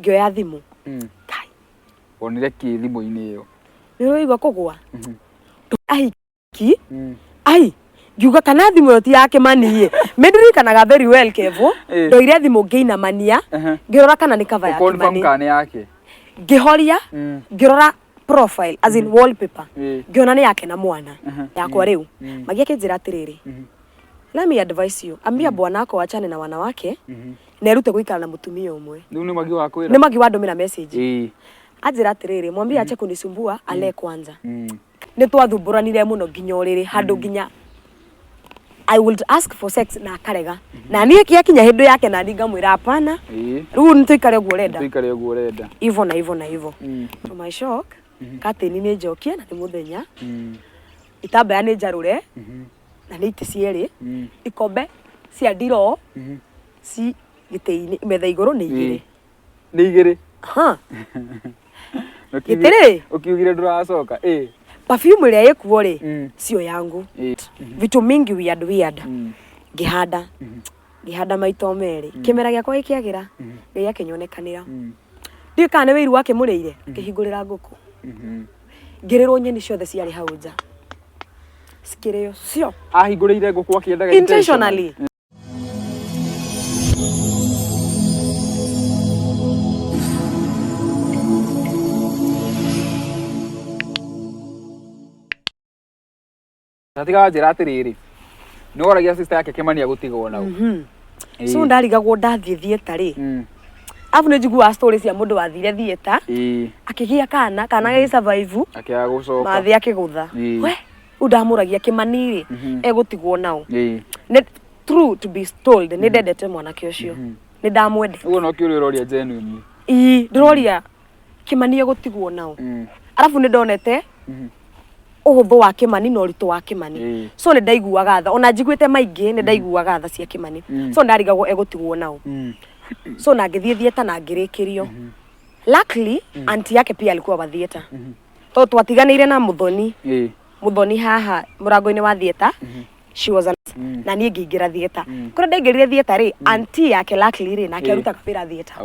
Ngĩoya thimũ. Kai. Wonire kĩ thimũ-inĩ ĩyo? Nĩ ũraigua kũgwa? Ahiki. Ai, ngiuga kana thimũ ĩyo ti ya Kĩmani ĩ. Nĩ ndirikanaga very well Kevo. Ndoire thimũ ngĩinamania, ngĩrora kana nĩ cover ya Ũkonfirm Kĩmani. kana nĩ yake. Ngĩhoria, ngĩrora profile as in wallpaper. Ngĩona nĩ yake na mwana yakwa rĩu. Magi akĩnjĩra atĩrĩrĩ, let me advise you, ambia bwanako achane na wanawake na erute gũikara na mũtumia ũmwe. Rĩu nĩ Magi wakwĩra? Nĩ Magi wandũmĩra message. Anjĩra atĩrĩrĩ, mwambie ache kunisumbua ale kwanza. Nĩ twathumbũranire mũno nginya ũrĩrĩ handũ nginya I would ask for sex na akarega. Na niĩ kĩakinya hĩndĩ yake na niĩ ngamwĩra hapana. Rĩu nĩ tũikare ũguo ũrenda. Tũikare ũguo ũrenda. Ivo na ivo na ivo. To my shock, curtain nĩ njokie na nĩ mũthenya. Itambaya nĩ njarũre na nĩ itĩ cierĩ. Ikombe cia ndiroo ci gĩtĩ-inĩ metha igũrũ nĩ igĩrĩ. Nĩ igĩrĩ. Ha. Gĩtĩ rĩ? Ũkiugire ndũracoka. Ĩ. Perfume ĩrĩa ĩkuo rĩ, sio yangu. Vitu mingi weird weird. Ngĩhanda. Ngĩhanda maita o merĩ. Kĩmera gĩakwa gĩkĩagĩra. Ngai akĩnyonekanĩra. Ndiũĩ kana nĩ wĩiru wakĩmũrĩire, akĩhingũrĩra ngũkũ. Ngĩrĩrwo nyeni ciothe ciarĩ hau nja. Cikĩrĩo cio. Ahingũrĩire ngũkũ akĩendaga Intentionally. Na tiga wanjĩra atĩrĩrĩ, nĩ woragia sister yake Kĩmani agũtigwo nau. So ndarigagwo ndathiĩ theatre rĩ, arabu nĩ njiguaga story cia mũndũ wathire theatre akĩgĩa kana, kana gagĩ survive, Akĩaga gũcoka. mathĩ akĩgũtha. We, rĩu ndamũragia Kĩmani rĩ, egũtigwo nau. Nĩ true to be told, nĩ ndendete mwanake ũcio. Nĩ ndamwendete. Ũguo no kĩũria ũroria genuinely. Ii, ndĩroria Kĩmani egũtigwo nau. Arabu nĩ ndonete ũhũthũ wa Kĩmani na ũritũ wa Kĩmani. So nĩ ndaiguaga tha, ona njiguĩte maingĩ nĩ ndaiguaga tha cia Kĩmani. So ndarigagwo egũtigwo nau. So na ngĩthiĩ theatre na ngĩrĩkĩrio. Luckily, auntie yake pia alikuwa wa theatre. Tondũ twatiganĩire na Mũthoni. Mũthoni haha mũrango-inĩ wa theatre. She was a na niĩ ngĩingĩra theatre. Kũrĩa ndaingĩrire theatre rĩ, auntie yake luckily rĩ, nake arutaga wĩra theatre.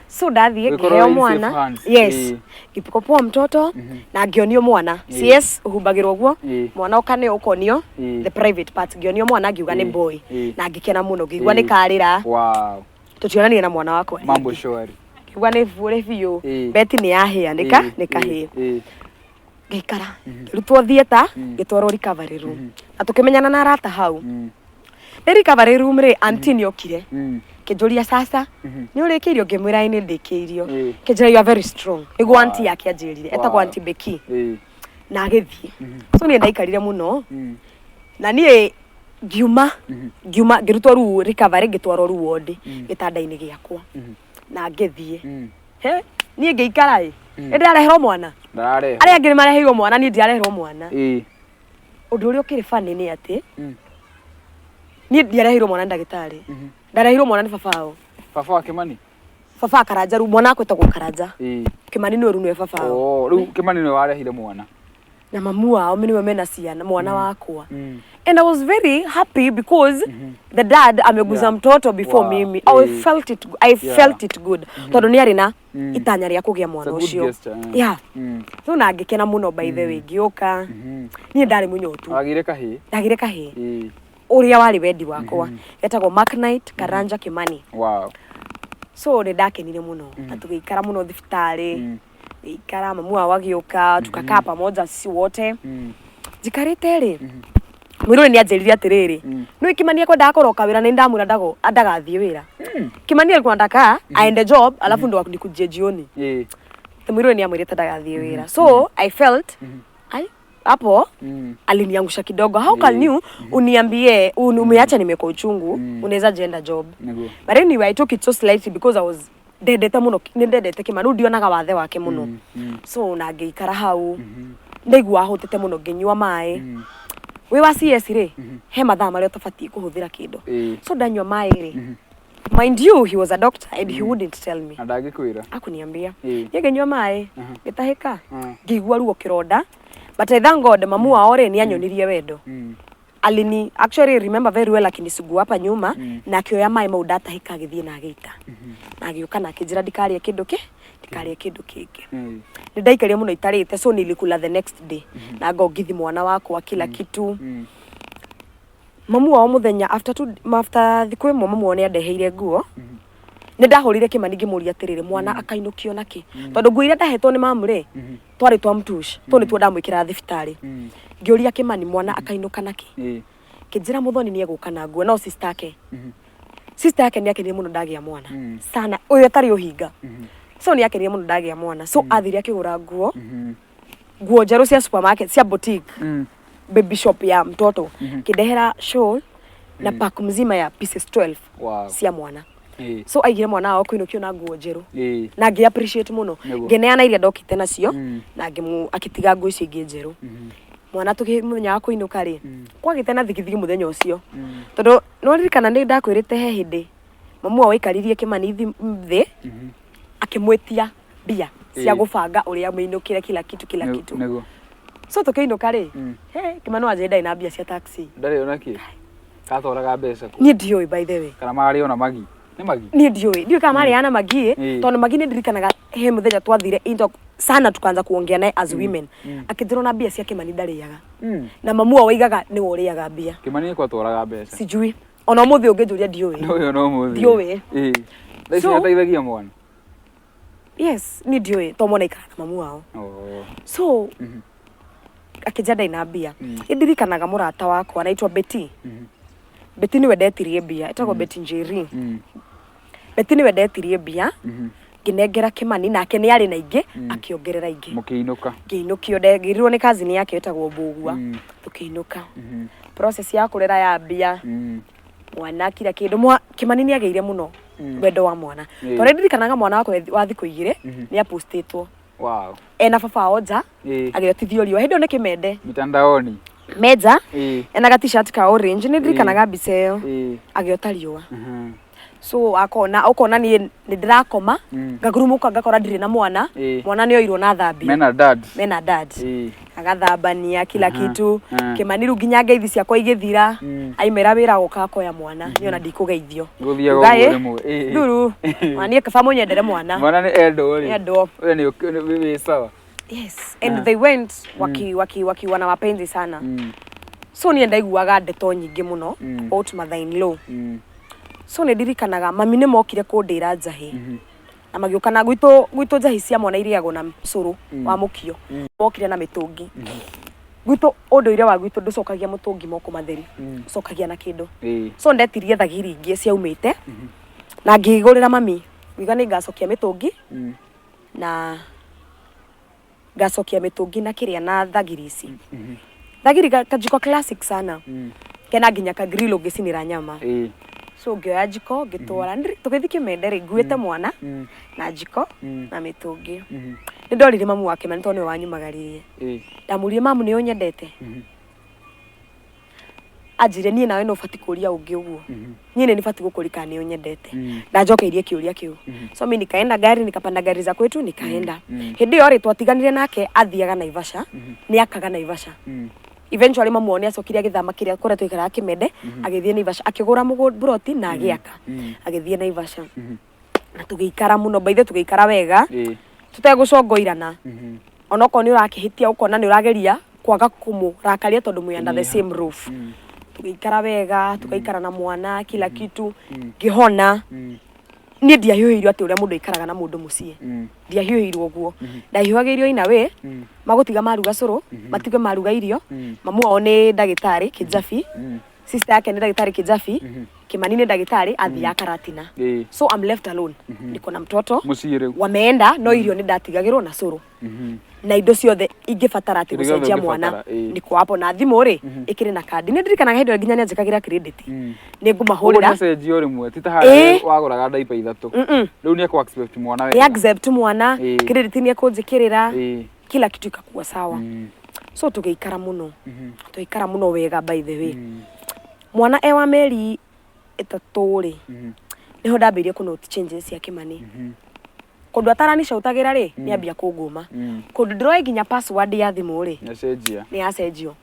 So ndathiĩ Ũgĩkorwo ngĩheo in safe mwana. hands. Yes. Ngĩpoa mtoto na ngĩonio mwana. CS ũhumbagĩrwo ũguo. Mwana ũkaneo ũkonio the private part. Ngĩonio mwana ngiuga nĩ boy. Na ngĩkena mũno ngĩigua nĩ karĩra. Tũtionanire na mwana wakwa rĩngĩ. Mambo shwari. Ngĩigua nĩ bure biũ. Beti nĩ yahĩa nĩ kahĩĩ. Ngĩikara. Ngĩrutwo theatre ngĩtwarwo recovery room. Na tũkĩmenyana na arata hau. Nĩ recovery room rĩ, auntie nĩ okire. Kĩnjũria sasa, nĩ ũrĩkĩirio? Ngĩmwĩra ĩ nĩ ndĩkĩirio. Kĩnjĩra you are very strong. Nĩguo auntie yake anjĩrire. Etagwo auntie Becky. Na agĩthiĩ. So niĩ ndaikarire mũno. Na niĩ ngiuma, ngiuma ngĩrutwo rĩu recovery ngĩtwarwo rĩu ward gĩtanda-inĩ gĩakwa. Na ngĩthiĩ. He, niĩ ngĩikara ĩ. Nĩ ndĩrareherwo mwana. Ndararehe. Arĩa angĩ nĩ mareheirwo mwana, niĩ ndirareherwo mwana. Ũndũ ũrĩa ũkĩrĩ funny nĩ atĩ, niĩ ndiareheirwo mwana nĩ ndagĩtarĩ. Ndareheirwo mwana nĩ baba wao. Baba wa Kĩmani? Baba wa Karanja, rĩu mwana wakwa etagwo Karanja. Kĩmani nĩwe rĩu nĩwe baba wao. Oh, rĩu Kĩmani nĩwe warehire mwana. Na mamu wao nĩwe mena ciana, mwana wakwa. And I was very happy because the dad ameguza mtoto before mimi. I felt it, I felt it good. Tondũ nĩ arĩ na itanya rĩa kũgĩa mwana It's a good ũcio. gesture, yeah. So na ngĩkena mũno by the way, ngĩũka. Niĩ ndarĩ mũnyotu. Wagĩire kahĩĩ? Ndagĩire kahĩĩ. Ũrĩa warĩ wendi wakwa. Getagwo Mark Knight Karanja Kimani. So nĩ ndakenire mũno. Na tũgĩikara mũno thibitarĩ. Gĩikara, mamu wao agĩũka, tukakaa pamoja sisi wote. Njikarĩte rĩ, mũirũrĩ nĩ anjĩrire atĩrĩrĩ, nĩũĩ Kimani ekwendaga kũroka wĩra na nĩ ndamwĩra ndagathiĩ wĩra. Kimani alikuwa anataka aende job alafu ndo nikujie jioni. Mũirũrĩ nĩ amwĩrĩte ndagathiĩ wĩra. So I felt ai hapo aliniangusha kidogo. How can you uniambie umeacha nimekuwa uchungu, unaweza jenda job. But anyway I took it so slightly because I was ndendete mũno, nĩ ndendete Kimani, rĩu ndionaga wathe wake mũno. So na ngĩikara hau, ndaigua hũtĩte mũno ngĩnyua maĩ. Wĩ wa CS rĩ, he mathaa marĩa ũtabatiĩ kũhũthĩra kĩndũ. So ndanyua maĩ rĩ, mind you he was a doctor and he wouldn't tell me. Na ndangĩkwĩra. Akũniambia. Niĩ ngĩnyua maĩ, ngĩtahĩka, ngĩigua ruo kĩronda. But I thank God mamu wao rĩ, nĩ anyonirie wendo. Alini actually remember very well akinisugua hapa nyuma na akĩoya maĩ mau ndatahĩka agĩthiĩ na agĩita na agĩũka na akĩnjĩra ndikarĩe kĩndũ kĩ ndikarĩe kĩndũ kĩngĩ. Nĩ ndaikarire mũno itarĩte, so nilikula the next day na ngongithi mwana wakwa kila kitu. Mamu wao mũthenya after two, after thikũ ĩmwe mamu wao nĩ andeheire nguo. Nĩ ndahũrire Kĩmani ngĩmũria atĩrĩrĩ, mwana akainũkio nakĩ? Tondũ nguo iria ndahetwo nĩ mamu rĩ, twarĩ twa mtush tũ nĩtuo ndamwĩkĩra thibitarĩ. Ngĩũria Kĩmani, mwana akainũka nakĩ? Kĩnjĩra Mũthoni nĩ egũka na nguo, no sister yake, sister yake nĩ akenire mũno ndagĩa mwana sana, ũyũ atarĩ ũhinga. So nĩ akenire mũno ndagĩa mwana, so athire akĩgũra nguo, nguo njerũ cia supermarket, cia boutique, baby shop ya mtoto, kĩndehera shawl na pack mzima ya pieces 12 cia mwana. So aigire mwana wao kũinũkio na nguo njerũ na ngĩ appreciate mũno. Ngĩneana iria ndokĩte nacio na ngĩmũ akĩtiga nguo icio ingĩ njerũ. Mwana tũkĩ mũthenya wa kũinũka rĩ, kwagĩte na thigithigi mũthenya ũcio, tondũ nĩwaririkana nĩ ndakwĩrĩte he hĩndĩ mamu wao aikaririe Kĩmani thĩ akĩmwĩtia mbia cia gũbanga ũrĩa mũinũkĩre kila kitu, kila kitu. So tũkĩinũka rĩ, he Kĩmani wanjĩrire ndarĩ na mbia cia taxi. Ndarĩ ona kĩ katwaraga mbeca kũ? Niĩ ndiũĩ, by the way. Kana marĩ ona magi nĩ magi. Niĩ ndiũĩ kana marĩ na magi. Tondũ magi nĩ ndirikanaga he mũthenya twathire into sana tukaanza kuongea naye as women, akĩnjĩra ona mbia cia Kĩmani ndarĩaga na mamu wao waigaga nĩwe ũrĩaga mbia. Kĩmani nĩ kwatwaraga mbeca? Sijui, ona ũmũthĩ ũngĩnjũria ndiũĩ. Ndũĩ ona ũmũthĩ? Ndiũĩ. Thaa ici nĩateithagia mwana? Yes, niĩ ndiũĩ tondũ mwana aikaraga na mamu wao. So akĩnjĩra ndarĩ na mbia. Nĩ ndirikanaga mũrata wakwa anaitwa Betty. Betty nĩwe ndetirie mbia, etagwo Betty Njeri. Betty nĩwe ndetirie mbia, ngĩnengera Kĩmani, nake nĩ arĩ na ingĩ, akĩongerera ingĩ. Mũkĩinũka. Ngĩinũkio, ndegĩrirwo nĩ cousin yake ĩtagwo Mbũgua. Tũkĩinũka. Process ya kũrera ya mbia, mwana kila kĩndũ. Kĩmani nĩ agĩire mũno wendo wa mwana, tondũ nĩ ndirikanaga mwana wakwa wa thikũ 2 nĩ apostĩtwo ena baba wao nja agĩotithio riũa hĩndĩ ĩyo nĩ kĩmende. Mitandaoni. Menja ena ga t-shirt ka orange, nĩ ndirikanaga mbica ĩyo agĩota riũa. So akona ũkona niĩ nĩ ndĩrakoma, ngagurumũka ngakora ndirĩ na mwana. Mwana nĩ oirwo na thambio. Mena dad. Mena dad. Agathambania kila kitu. Kĩmani rĩu nginya ngeithi ciakwa igĩthira. Aimĩra wĩra agoka akoya mwana, niĩ ona ndikũgeithio. Gũthiaga Uga, ũguo ĩ, rĩmwe. Thuru ona niĩ kaba mũnyendere mwana. Mwana nĩ endwo rĩ. Endwo. We nĩ wĩ sawa. Yes, and they went waki wana mapenzi sana. So niĩ ndaiguaga ndeto nyingĩ mũno about mother in law. So nĩ ndirikanaga mami nĩ mokire kũndĩra njahĩ na magĩũka na gwitũ njahĩ cia mwana irĩagwo na cũrũ wa mũkio. Mokire na mĩtũngi. Gwitũ ũndũire wa gwitũ ndũcokagia mũtũngi moko matheri, ũcokagia na kĩndũ. So ndetirie thagiri ingĩ ciaumĩte na ngĩgũrĩra mami, ngiuga nĩ ngacokia mĩtũngi na ngacokia mĩtũngi na kĩrĩa na thagiri ici, thagiri kajiko classic sana, kena nginya ka grill ũngĩcinĩra nyama. So ngĩoya njiko ngĩtwara. Tũgĩthiĩ kĩmende rĩ, nguĩte mwana na njiko na mĩtũngi. Nĩ ndorire mamu wa Kĩmani tondũ nĩwe wanyumagaririe. Ndamũririe, "Mamu, nĩ ũnyendete?" Anjĩrire, "Niĩ nawe no ũbatiĩ kũria ũngĩ ũguo, niĩ nĩ nĩbatiĩ gũkũria kana nĩ ũnyendete." Ndanjokeirie kĩũria kĩu. So mi nikaenda gari, nikapanda gari za kwetu nikaenda. Hĩndĩ ĩyo rĩ, twatiganire nake athiaga Naivasha, nĩ akaga Naivasha. Eventually mamu wao nĩ acokire agĩthama kĩrĩa kũrĩa twaikaraga Kĩmende, agĩthiĩ Naivasha, akĩgũra mũgũnda buroti na agĩaka, agĩthiĩ Naivasha na tũgĩikara mũno baithe, tũgĩikara wega tũtegũcongoirana. Onokorwo nĩ ũrakĩhĩtia, ũkona nĩ ũrageria kwaga kũmũrakaria tondũ mwĩ under the same roof. Tũgĩikara wega, tũgaikara na mwana kila kitu, ngĩhona. Niĩ ndiahiũhĩirio atĩ ũrĩa mũndũ aikaraga na mũndũ mũciĩ, ndiahiũhĩirwo ũguo. Ndahiũhagĩirio in a way magũtiga maruga cũrũ, matige maruga irio. Mamu wao nĩ ndagĩtarĩ Kĩnjabi, sister yake nĩ ndagĩtarĩ Kĩnjabi, Kĩmani nĩ ndagĩtarĩ athiaga Karatina. So I'm left alone, niko na mtoto. Mũciĩ rĩu. Wameenda, no irio nĩ ndatigagĩrwo na cũrũ na indo ciothe ingĩbatara atĩ Kĩndũ gĩothe gũcenjia mwana. ũngĩbatara, ĩĩ. Niko hapo na thimũ rĩ ĩkĩrĩ na kandi. Nĩ ndirikanaga hĩndĩ ĩyo nginya nĩ anjĩkagĩra credit, nĩ Ũguo ngũmahũrĩra. nĩacenjio rĩmwe ti ta harĩa wagũraga ndaipa ithatũ. Rĩu nĩ ekũ accept mwana Nĩ wega. accept mwana. Credit nĩ ekũnjĩkĩrĩra. Kila kitu ikakuwa sawa. So tũgĩikara mũno, tũgĩikara mũno wega. By the way, mwana e wa mĩeri 3 rĩ, nĩho ndambĩrĩirie kũ note changes cia Kĩmani. Kũndũ ataranicautagĩra rĩ, nĩ ambia kũngũma. Kũndũ ndĩroĩ nginya password ya thimũ rĩ, Nĩacenjia. Nĩ yacenjio.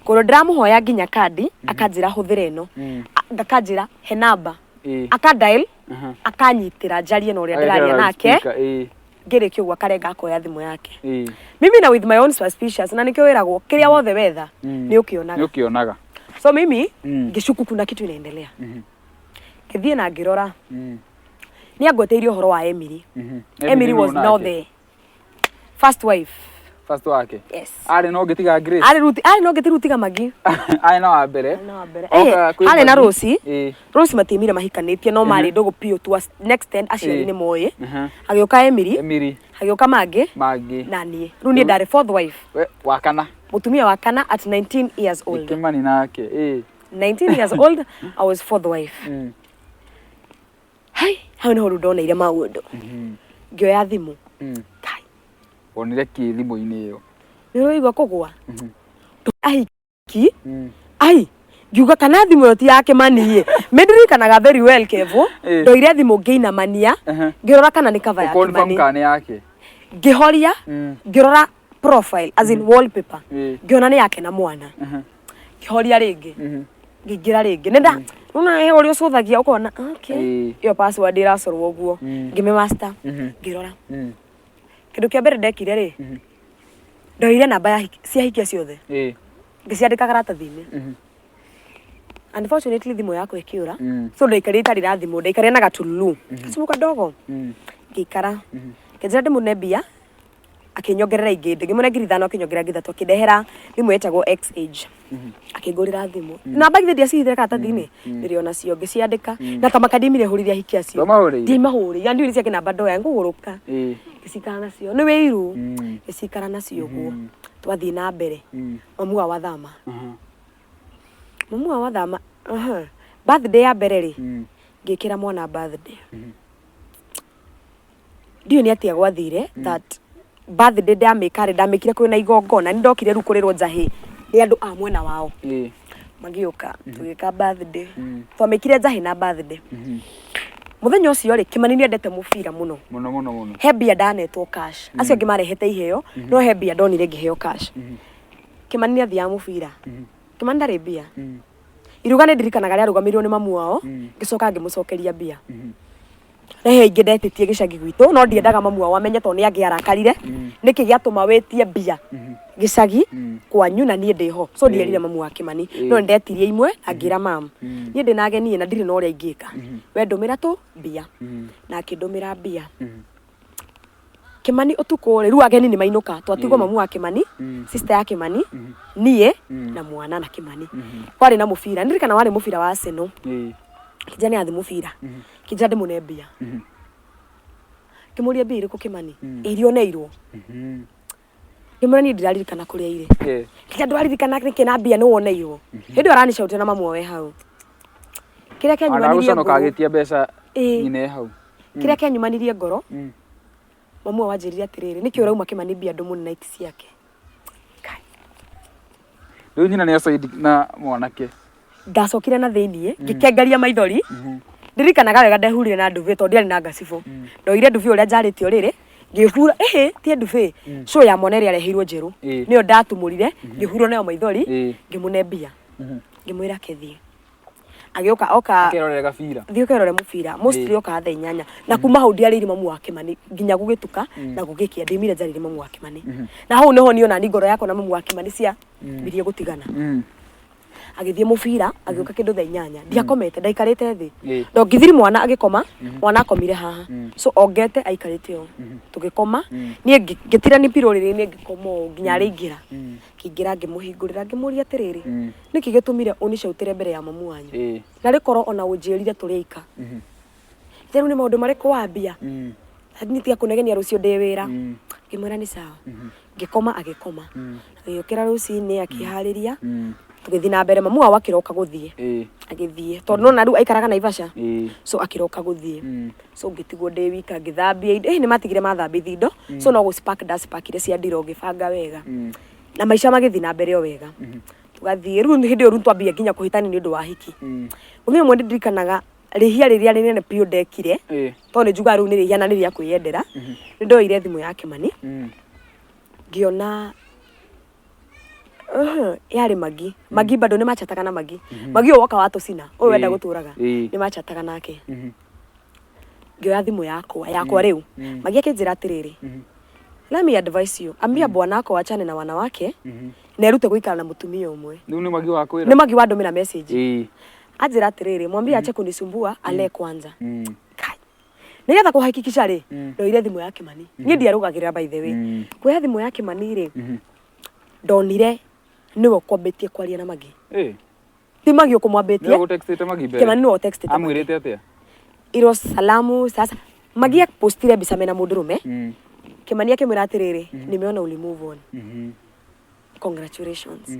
Kũndũ ndĩramũhoya nginya kandi, akanjĩra hũthĩra ĩno. Akanjĩra he namba, aka dial, akanyitĩra njarie na ũrĩa Agekĩra ndĩraria nake. Loudspeaker, Ngĩrĩkia ũguo akarenga akoya thimũ yake. Mimi na with my own suspicious, na nĩkĩo wĩragwo kĩrĩa wothe wetha nĩ ũkĩonaga. Nĩ ũkĩonaga. So mimi ngĩcuku kuna kitu inaendelea. Ngĩthiĩ na ngĩrora, nĩ angweteirie ũhoro wa Emily. Emily was nũ now nake? The first wife. First wake. Yes. Arĩ no ngĩtiga Grace. Arĩ Ruth, arĩ no ngĩti Ruth Gamagi. Arĩ na wa mbere. Na wa mbere. Oka kwĩ Harĩ na Magi. Rosie. Rose matimire mahikanĩtie, no marĩ ndũgũ biũ to an extent aciari nĩ moĩ. Agĩũka Emily, Emily. Agĩũka Mangĩ Mangĩ. Na niĩ. Rĩu niĩ ndarĩ fourth wife. We wa kana. Mũtumia wa kana at 19 years old. Kĩmani nake. 19 years old, I was fourth wife. Hai, hau nĩho rĩu ndoneire maũndũ. Ngĩoya thimũ. Kai, Wonire kĩ thimũ-inĩ ĩyo? Nĩ ũraigua kũgwa? Ahiki, ai, ngiuga kana thimũ ĩyo ti ya Kĩmani ĩ. Nĩ ndirikanaga very well, Kevo. Ndoire thimũ ngĩinamania, ngĩrora kana nĩ cover ya Ũkonfirm Kĩmani. kana nĩ yake. Ngĩhoria, ngĩrora profile, as in wallpaper. Ngĩona nĩ yake na mwana. Ngĩhoria rĩngĩ. Ngĩingĩra rĩngĩ. Nĩ nda, nona he ũrĩa ũcũthagia ũkona, okay. Ĩyo password ĩracorwo ũguo. Ngĩmĩ master. Ngĩrora. Kĩndũ kĩa mbere ndekire rĩ, ndoire namba ya cia hikia ciothe. Ngĩciandĩka karatathi-inĩ. Unfortunately thimũ yakwa ĩkĩũra. So ndaikarire itarĩ na thimũ, ndaikarire na gatululu. Gacimũ kadogo. Ngĩikara. Ngĩnjĩra ndĩmũne mbia, akĩnyongerera ingĩ, ngĩmũne 5,000, akĩnyongerera 3,000, akĩndehera thimũ yetagwo X-Age. Akĩngũrĩra thimũ. Namba githĩ ndiacihithire karatathi-inĩ? Ndĩrĩ onacio, ngĩciandĩka. Na ta makandimire hũrĩre ahikia acio. Ndwamahũrĩire? Ndimahũrĩire. Ndiũĩ nĩ ciake namba ndoya, ngũgũrũka. Ngĩcikara nacio. Nĩ wĩiru. Ngĩcikara nacio ũguo. Twathiĩ na mbere. Mamu wao athama. Mamu wao athama. Birthday ya mbere rĩ, ngĩkĩra mwana birthday. Ndiũĩ nĩ atĩa gwathire that birthday ndamĩka rĩ, ndamĩkire kwĩna igongona. Nĩ ndokire rĩu kũrĩrwo njahĩ nĩ andũ a mwena wao. Magĩũka, tũgĩka birthday. Twamĩkire njahĩ na birthday. Mũthenya ũcio rĩ, Kĩmani nĩ endete mũbira mũno. Mũno mũno mũno. He mbia ndanetwo cash. Acio angĩ marehete iheo, no he mbia ndonire ngĩheo cash. Kĩmani nĩ athiaga mũbira. Kĩmani ndarĩ mbia. Iruga nĩ ndirikanaga rĩarũgamĩrĩirwo nĩ mamu wao, ngĩcoka ngĩmũcokeria mbia. Na he ingĩ ndetĩtie gĩcagi gwitũ, no ndiendaga mamu wao amenye tondũ nĩ angĩarakarire. Nĩkĩ gĩatũma wĩtie mbia gĩcagi kwanyu na niĩ ndĩho? So ndierire mamu wa Kĩmani, no nĩndetirie imwe na ngĩra mam, niĩ ndĩna ageni na ndirĩ na ũrĩa ingĩka, we ndũmĩra tu mbia. Na akĩndũmĩra mbia. Kĩmani ũtukũ rĩ, rĩu ageni nĩ mainũka, twatigwo mamu wa Kĩmani, sister ya Kĩmani, niĩ na mwana na Kĩmani. Kwarĩ na mũbira, ndirikana warĩ mũbira wa Arsenal. Kĩnja nĩ athi mũbira, kĩnja ndĩmũne mbia. Ngĩmũria, mbia irĩkũ, Kĩmani? Iria oneirwo. Ngĩmwĩra niĩ ndiraririkana kũrĩa irĩ. Kĩnja, ndũraririkana nĩkĩ na mbia nĩ woneirwo? Hĩndĩ ĩyo aranicautia na mamu we hau. Kĩrĩa kĩanyumanirie Agagũconoka ngoro, agĩtia mbeca nyina e hau. Kĩrĩa kĩanyumanirie ngoro, mamu wao wanjĩrire atĩrĩrĩ, nĩkĩ ũrauma Kĩmani mbia ndũmũne night ciake? Kai. Rĩu nyina nĩ acaidi na mwanake. Ndacokire na thĩiniĩ ngĩkengeria maithori. Ndirikanaga wega ndehurire na ndubi tondũ ndiarĩ na ngacibũ. Ndoire ndubi ũrĩa njarĩte ũrĩrĩ, ngĩhura, ĩhĩ tie ndubi, show ya mwana ĩrĩa areheirwo njerũ, nĩyo ndatumũrire, ngĩhurwo nayo maithori. Ngĩmũne mbia, ngĩmwĩra kethiĩ. Agĩũka oka Akerorere gabira. Thiĩ ũkerore mũbira. Mostly okaga thaa 8, na kuma hau ndiarĩire mamu wa Kĩmani nginya gũgĩtuka na gũgĩkĩa. Ndĩmire njarĩire mamu wa Kĩmani, na hau nĩho niĩ ona ngoro yakwa na mamu wa Kĩmani cia mbirie gũtigana. Agĩthiĩ mũbira, agĩũka kĩndũ thaa 8. Ndiakomete, ndaikarĩte thĩ. Ndongithiri mwana agĩkoma, mwana akomire haha, so ongete aikarĩte ũũ, tũgĩkoma. Niĩ ngĩtirani pillow rĩrĩ, ngĩkoma ũũ nginya arĩingĩra. Ngĩingĩra, ngĩmũhingũrĩra, ngĩmũria atĩrĩrĩ, nĩkĩ gĩtũmire ũnicautĩre mbere ya mamu wanyu? Na rĩkorwo ona ũnjĩrire tũrĩ aika. Rĩu nĩ maũndũ marĩkũ wambia? Niĩ tiga kũnegenia, rũciũ ndĩ wĩra. Ngĩmwĩra nĩ sawa. Ngĩkoma, agĩkoma. Agĩũkĩra rũcinĩ, akĩharĩria, tũgĩthiĩ na mbere. Mamu wao akĩroka gũthiĩ. Agĩthiĩ tondũ nona rĩu aikaraga Naivasha. So akĩroka gũthiĩ. So ngĩtigwo ndĩ wika, ngĩthambia indo. Nĩ matigire mathambia indo, so no gũcipack ndacipakire cia ndiro, ngĩbanga wega na maica magĩthiĩ na mbere o wega. Tũgathiĩ rĩu hĩndĩ ĩyo, rĩu twambia nginya kũhĩtania nĩ ũndũ wa hiki. Mũthenya ũmwe nĩ ndirikanaga Rĩhia rĩrĩa rĩnene biũ ndekire, tondũ nĩ njugaga rĩu nĩ rĩhia na nĩ rĩa kwĩyendera, nĩ ndoire thimũ ya Kĩmani, ngĩona yarĩ Magi. Magi bado nĩ machataga na Magi. Magi ũyũ woka watũcina, ũyũ wenda gũtũraga, nĩ machataga nake. Ngĩoya thimũ yakwa rĩu. Magi akĩnjĩra atĩrĩrĩ, "Let me advise you, ambia bwanako wachane na wanawake na erute gũikara na mũtumia ũmwe." Rĩu nĩ Magi wakwĩra? Nĩ Magi wandũmĩra message. Anjĩra atĩrĩrĩ, "Mwambie ache kunisumbua, alee kwanza." Kai. Nĩgetha kũhakikisha rĩ, ndoire thimũ ya Kĩmani. Niĩ ndiarũgagĩrĩra, by the way. Kuoya thimũ ya Kĩmani rĩ, ndonire nĩwe ũkwambĩtie kwaria na Magi. Ti Magi ũkũmwambĩtie. Nĩwe ũgũtextĩte Magi mbere? Kĩmani nĩwe ũtextĩte Magi. Amwĩrĩte atĩa? Iro salamu. Sasa Magi apostire mbica mena mũndũrũme. Kĩmani akĩmwĩra atĩrĩrĩ, "Nimeona uli move on. Congratulations."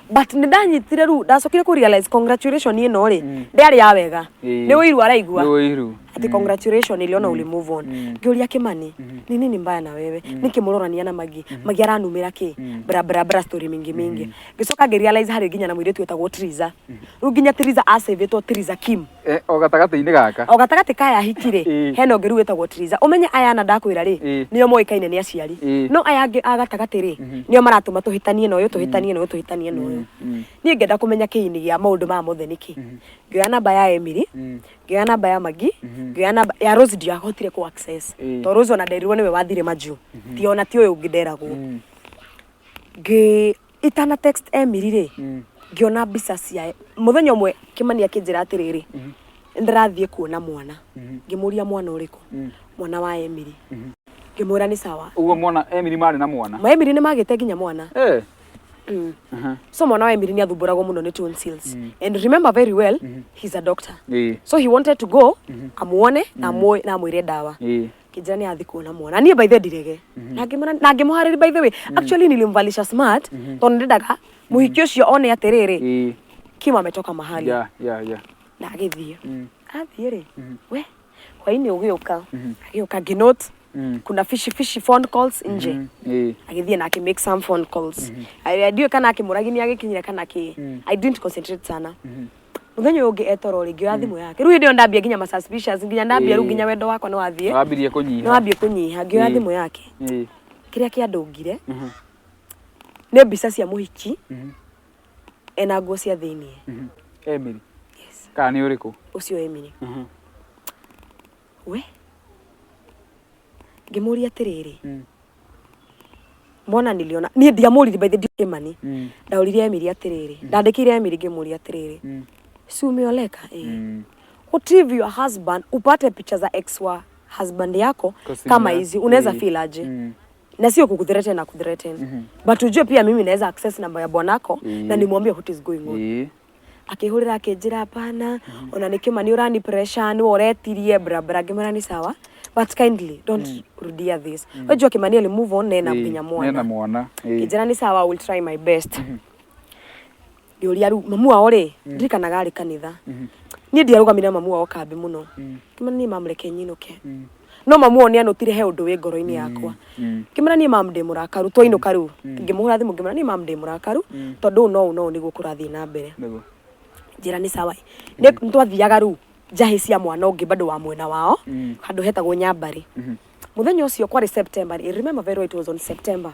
But nĩ ndanyitire rĩu ndacokire kũ realize congratulation ĩno rĩ, ndĩarĩ ya wega. Nĩ ũiru araigua. Nĩ ũiru. Ati congratulation, niliona uli move on. Ngĩũria Kĩmani, "Ni nini mbaya na wewe? Nĩkĩ mũrorania na Magi? Magi aranumĩra kĩ?" Bra bra bra, story mingi mingi. Ngĩcoka ngĩ realize harĩ nginya na mũirĩtu wĩtagwo Triza. Rĩu nginya Triza acĩvĩtwo Triza Kim. Eh, o gatagatĩ-inĩ gaka. O gatagatĩ kaya hiki rĩ, hena ũngĩ rĩu wĩtagwo Triza. Ũmenye aya ana ndakwĩra rĩ, nĩo moĩkaine nĩ aciari. No aya angĩ a gatagatĩ rĩ, nĩo maratũma tũhĩtanie na ũyũ, tũhĩtanie na ũyũ, tũhĩtanie na ũyũ. Niĩ ngĩenda kũmenya kĩini gĩa maũndũ maya mothe nĩkĩ. Ngĩoya namba ya Emily, ngĩoya namba ya Magi, ngĩoya namba ya Rose. Ndiahotire kũ access tondũ Rose ona nderirwo nĩwe wathire majuu, ti ona ti ũyũ ũngĩ nderagwo. Ngĩ itana text Emily rĩ, ngĩona mbica cia mũthenya ũmwe Kĩmani akĩnjĩra atĩrĩrĩ, "Nĩndĩrathiĩ kuona mwana." Ngĩmũria, "Mwana ũrĩkũ?" "Mwana wa Emily." Ngĩmwĩra nĩ sawa. Ũguo mwana Emily marĩ na mwana? Ma Emily nĩ magĩte nginya mwana. So mwana wa Emily nĩ athumbũragwo mũno nĩ tonsils, and remember very well, he's a doctor. So he wanted to go amuone na na amwĩre ndawa. Kĩnjĩra nĩ athiĩ kuona mwana. Niĩ by the ndirege na ngĩmwĩra na ngĩmũharĩria. By the way, actually nilimvalisha smart tondũ ndendaga mũhiki ũcio one atĩrĩrĩ, Kim ametoka mahali. Na agĩthiĩ. Athiĩ rĩ, we hwainĩ ũgĩũka, agĩũka, ngĩnote kuna fishy fishy phone calls nje. Agĩthiĩ na akĩ make some phone calls. Ndiũĩ kana akĩmũragi nĩ agĩkinyire kana kĩ. I didn't concentrate sana. Mũthenya ũyũ ũngĩ etoro rĩ, ngĩoya thimũ yake. Rĩu hĩndĩ ĩyo ndambia nginya ma suspicious, nginya ndambia rĩu nginya wendo wakwa nĩ wathiĩ. Wambirie kũnyiha. Nĩ wambie kũnyiha. Ngĩoya thimũ yake, kĩrĩa kĩandũngire nĩ mbica cia mũhiki ena nguo cia thĩiniĩ. Emily? Yes. Kana nĩ ũrĩkũ? Ũcio Emily. We ngĩmũria atĩrĩrĩ, mbona niliona, niĩ ndiamũririe, by the Kimani. Ndaũririe Emily atĩrĩrĩ, ndandĩkĩire Emily ngĩmũria atĩrĩrĩ, "Si umeoleka eh? What if your husband upate picha za ex wa husband yako Kwa simu kama yake. hizi, unaweza feel aje? Na sio kukuthreaten na kuthreaten, but ujue pia mimi naweza access namba ya bwanako na nimwambie what is going on." Akĩhũrĩra akĩnjĩra, "Hapana, ona nĩ Kĩmani ũrani pressure, nĩwe ũretirie bra bra." Ngĩmwĩra nĩ sawa, but kindly don't rudia this. Wajua Kĩmani ali move on nena nginya mwana. Nena mwana. Kĩnjĩra nĩ sawa, I will try my best. Ngĩũria rĩu mamu wao rĩ, ndirikanaga arĩ kanitha. Niĩ ndiarũgamire na mamu wao kambĩ mũno. Kĩmana niĩ mamũreke nyinũke, no mamu wao nĩ anũtire he ũndũ wĩ ngoro-inĩ yakwa. Ngĩmwĩra niĩ mam ndĩ mũrakaru. Twainũka rĩu ngĩmũhũra thimũ, ngĩmwĩra niĩ mam ndĩ mũrakaru tondũ ũũ no ũũ no ũũ nĩguo kũrathiĩ na mbere. Njĩra nĩ sawa. Nĩ twathiaga rĩu njahĩ cia mwana ũngĩ bado wa mwena wao, handũ hetagwo Nyambarĩ. Mũthenya ũcio kwarĩ September, I remember very well, it was on September.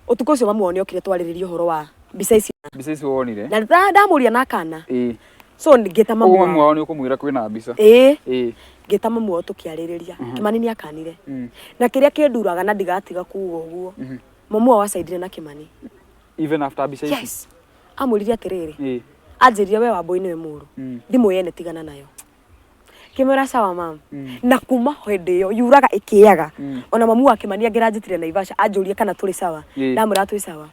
Ũtukũ ũcio mamu wao nĩ okire twarĩrĩria ũhoro wa mbica ici. Mbica ici wonire. Na ndamũria na kana. So ngĩta mamu Ũguo mamu wao. wao nĩ ũkũmwĩra kwĩna mbica? Ĩĩ. Ngĩta mamu wao tũkĩarĩrĩria. Kĩmani nĩ akanire. Na kĩrĩa kĩnduraga na ndigatiga kuga ũguo, mamu wao acaindire na Kĩmani. Even after mbica ici? Yes. Amwĩrire atĩrĩrĩ, anjĩrire, "We Wambũi nĩwe mũru, thimũ yene tigana nayo." Kĩmwĩra sawa mam. Na kuma hĩndĩ ĩyo yuraga ĩkĩaga, ona mamu wa Kĩmani angĩranjĩtire Naivasha anjũrie kana tũrĩ sawa, ndamwĩra twĩ sawa.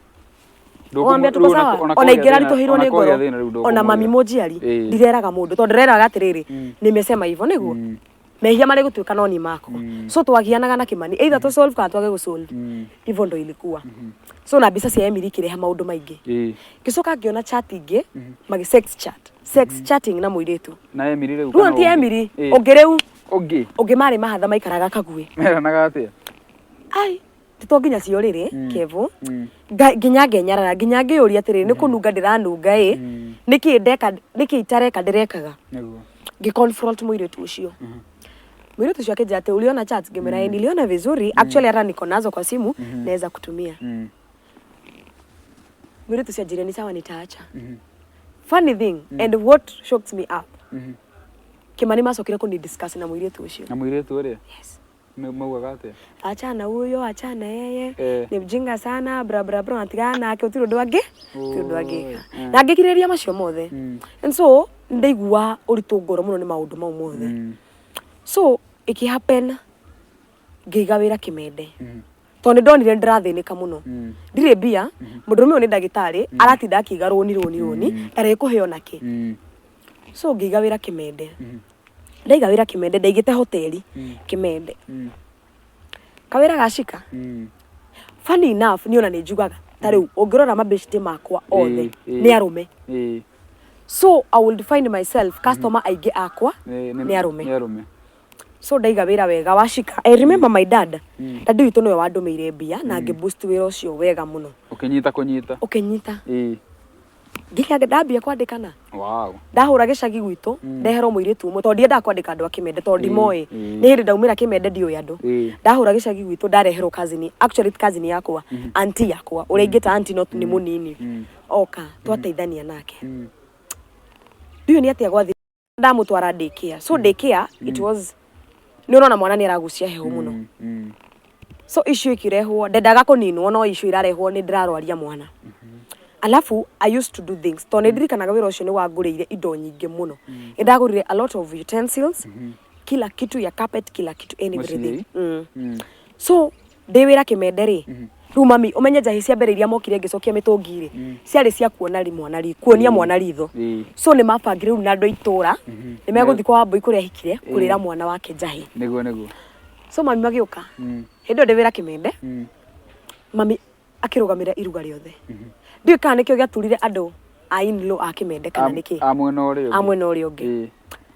Wambia tuko Rĩu sawa. ona Ona kũgĩa ingĩraritũhĩirwo ona nĩ kũgĩa ngoro, thĩna rĩu ona mami ndũkũmwĩra. mũnjiari, ndireraga mũndũ tondũ ndĩreraga atĩrĩrĩ, nimesema hivyo nĩguo mehia marĩ gũtuĩka no ni makwa. So twagianaga na Kĩmani either tũ solve kana twage gũ solve. Hivyo ndo ilikuwa. So na mbica cia Emily ikĩrehe maũndũ maingĩ. Ngĩcoka ngĩona chat ingĩ magi sex chat, sex chatting na mũirĩtu. Na Emily rĩu Rĩu kana ti ũngĩ? Emily. Ũngĩ rĩu. Ũngĩ. Ũngĩ marĩ mahatha maikaraga Kaguĩ. Meranaga atĩa? Ai, ti to nginya ciorĩrĩ Kevo. Nginya ngenyarara, nginya ngĩyũria atĩrĩrĩ, nĩ kũnunga ndĩranunga ĩ? Nĩkĩ ndeka, nĩkĩ itareka ndĩrekaga? Nĩguo. Ngĩ confront mũirĩtu ũcio. Mũirĩtu ũcio akĩnjĩra atĩ, "Uliona chat?" Ngĩmwĩra, "Eh, niliona vizuri. Actually, hata niko nazo kwa simu, naweza kutumia." Mũirĩtu ũcio anjĩrire, "Ni sawa, nitaacha." Funny thing, and what shocked me up, Kimani macokire kũni discuss na mũirĩtu ũcio. Na mũirĩtu ũrĩa? Yes. Maugaga atĩa? "Achana huyo, achana yeye, Eh. ni mjinga sana, bra bra bra, natigana nake, gũtirĩ ũndũ angĩ, gũtirĩ ũndũ angĩka." Oi. Na ngĩkirĩrĩria macio mothe. And so ndaigua ũritũ ngoro mũno nĩ maũndũ mau mothe. So ĩkĩ happen ngĩiga wĩra Kĩmende, tondũ nĩ ndonire ndĩrathĩnĩka mũno. Ndirĩ mbia, mũndũrũme ũyũ nĩ ndagĩtarĩ, aratinda akĩiga rũni, rũni, rũni, ndarĩ kũheo nakĩ. So ngĩiga wĩra Kĩmende. Ndaiga wĩra Kĩmende, ndaigĩte hoteli Kĩmende. Kawĩra gacika. Funny enough, niĩ ona nĩ njugaga ta rĩu ũngĩrora mabeshte makwa othe nĩ arũme. So I will find myself customer aingĩ akwa nĩ arũme. Nĩ arũme. So ndaiga wĩra wega wacika. I remember my dad, dad witũ nĩwe wandũmĩire mbia na ngĩ boost wĩra ũcio wega mũno. Ũkĩnyita kũnyita. Ũkĩnyita. Nginya ndambia kwandĩkana. Ndahũra gĩcagi gwitũ, ndeherwo mũirĩtu ũmwe, tondũ ndiendaga kwandĩka andũ a Kĩmende tondũ ndimoĩ. Nĩ hĩndĩ ndaumĩra Kĩmende, ndiũĩ andũ. Ndahũra gĩcagi gwitũ, ndareherwo cousin, actually cousin yakwa, auntie yakwa, ũrĩa ingĩta auntie no nĩ mũnini. Oka twateithania nake. Ndiũĩ nĩ atĩa gwathi ndamũtwara daycare. So daycare, it was, nĩ ũrona mwana nĩ aragucia heho mũno. So issue ikirehwo, ndendaga kũninwo, no issue irarehwo nĩ ndĩrarwaria mwana. Alafu I used to do things, tondũ nĩ ndirikanaga wĩra ũcio nĩ wangũrĩire indo nyingĩ mũno. Nĩ ndagũrire a lot of utensils, kila kitu ya carpet, kila kitu and everything. Mũciĩ? So ndĩ wĩra Kĩmende rĩ, rĩu mami ũmenye njahĩ cia mbere iria mokire ngĩcokia mĩtũngi rĩ, ciarĩ cia kuona ri mwana ri kuonia mwana ritho. So nĩ mabangire rĩu na andũ a itũra nĩ megũthiĩ kwa Wambũi kũrĩa ahikire kũrĩra mwana wake njahĩ. Nĩguo nĩguo. So mami magĩũka. Hĩndĩ ĩyo ndĩ wĩra Kĩmende, mami akĩrũgamĩrĩra iruga rĩothe. Ndiũĩ kana nĩkĩo gĩaturire andũ a in-law a Kĩmende kana nĩkĩ. A mwena ũrĩa ũngĩ. A mwena ũrĩa ũngĩ.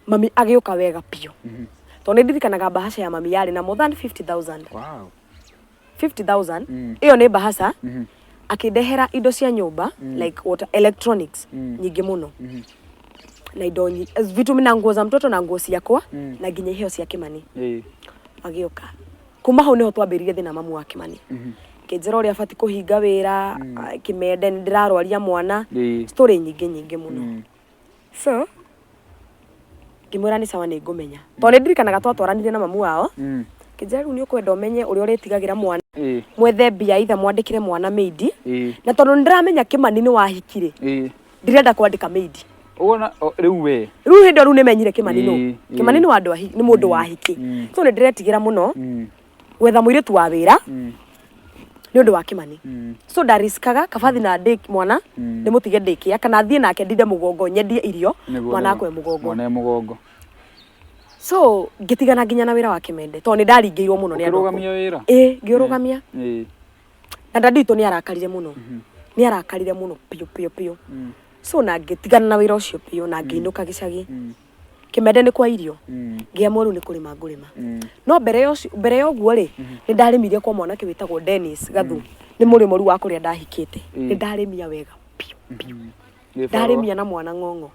Mami agĩũka wega biũ, tondũ nĩ ndirikanaga bahasha ya mami yarĩ na more than 50,000. 50,000. Ĩyo nĩ bahasha. Akĩndehera indo cia nyũmba, like water, electronics nyingĩ mũno, na indo vitu na nguo za mtoto na nguo ciakwa, na nginya iheo cia Kĩmani. Agĩũka. Kuma hau nĩho twambĩrĩirie thĩna. Mamu wa Kĩmani kĩnjĩra ũrĩa abati kũhinga wĩra Kĩmende, nĩ ndĩrarwaria mwana. Story nyingĩ nyingĩ mũno. So ngĩmwĩra nĩ sawa, nĩ ngũmenya, tondũ nĩ ndirikanaga twatwaranire na mamu wao. Kĩnjĩra rĩu nĩ ũkwenda ũmenye ũrĩa ũrĩtigagĩra mwana, mwethe mbia itha mwandĩkĩre mwana maid, na tondũ nĩ ndĩramenya Kĩmani nĩ wahikire, ndirenda kwandĩka maid. Ũguo rĩu we. Rĩu hĩndĩ ĩyo rĩu nĩmenyire Kĩmani nũ. Kĩmani nĩ wa andũ nĩ mũndũ wa hiki. So nĩ ndĩretigĩra mũno gwetha mũirĩtu wa wĩra nĩ ũndũ wa Kĩmani. So ndariskaga kabathi na ndĩ mwana ndĩmũtige ndĩkĩa kana thiĩ nake ndinde mũgongo, nyendie irio, mwana akwe mũgongo. Mwana e mũgongo. So ngĩtigana nginya na wĩra wa Kĩmende tondũ nĩ ndaringĩirwo mũno nĩ andũ akũrũ. Ũkĩrũgamia wĩra? Ĩ, ngĩũrũgamia. Na dadi witũ nĩ arakarire mũno, nĩ arakarire mũno biũ biũ biũ. So na ngĩtigana na wĩra ũcio biũ na ngĩinũka gĩcagi. Kĩmende nĩ kwa irio. Ngĩamua rĩu nĩ kũrĩma ngũrĩma. No mbere ya ũcio, mbere ya ũguo rĩ, nĩ ndarĩmire kwa mwanake wĩtagwo Dennis Gathu, nĩ mũrĩmo rĩu wa kũrĩa ndahikĩte. Nĩ ndarĩmia wega biũ biũ. Gĩbarũa. Ndarĩmia na mwana ng'ong'o.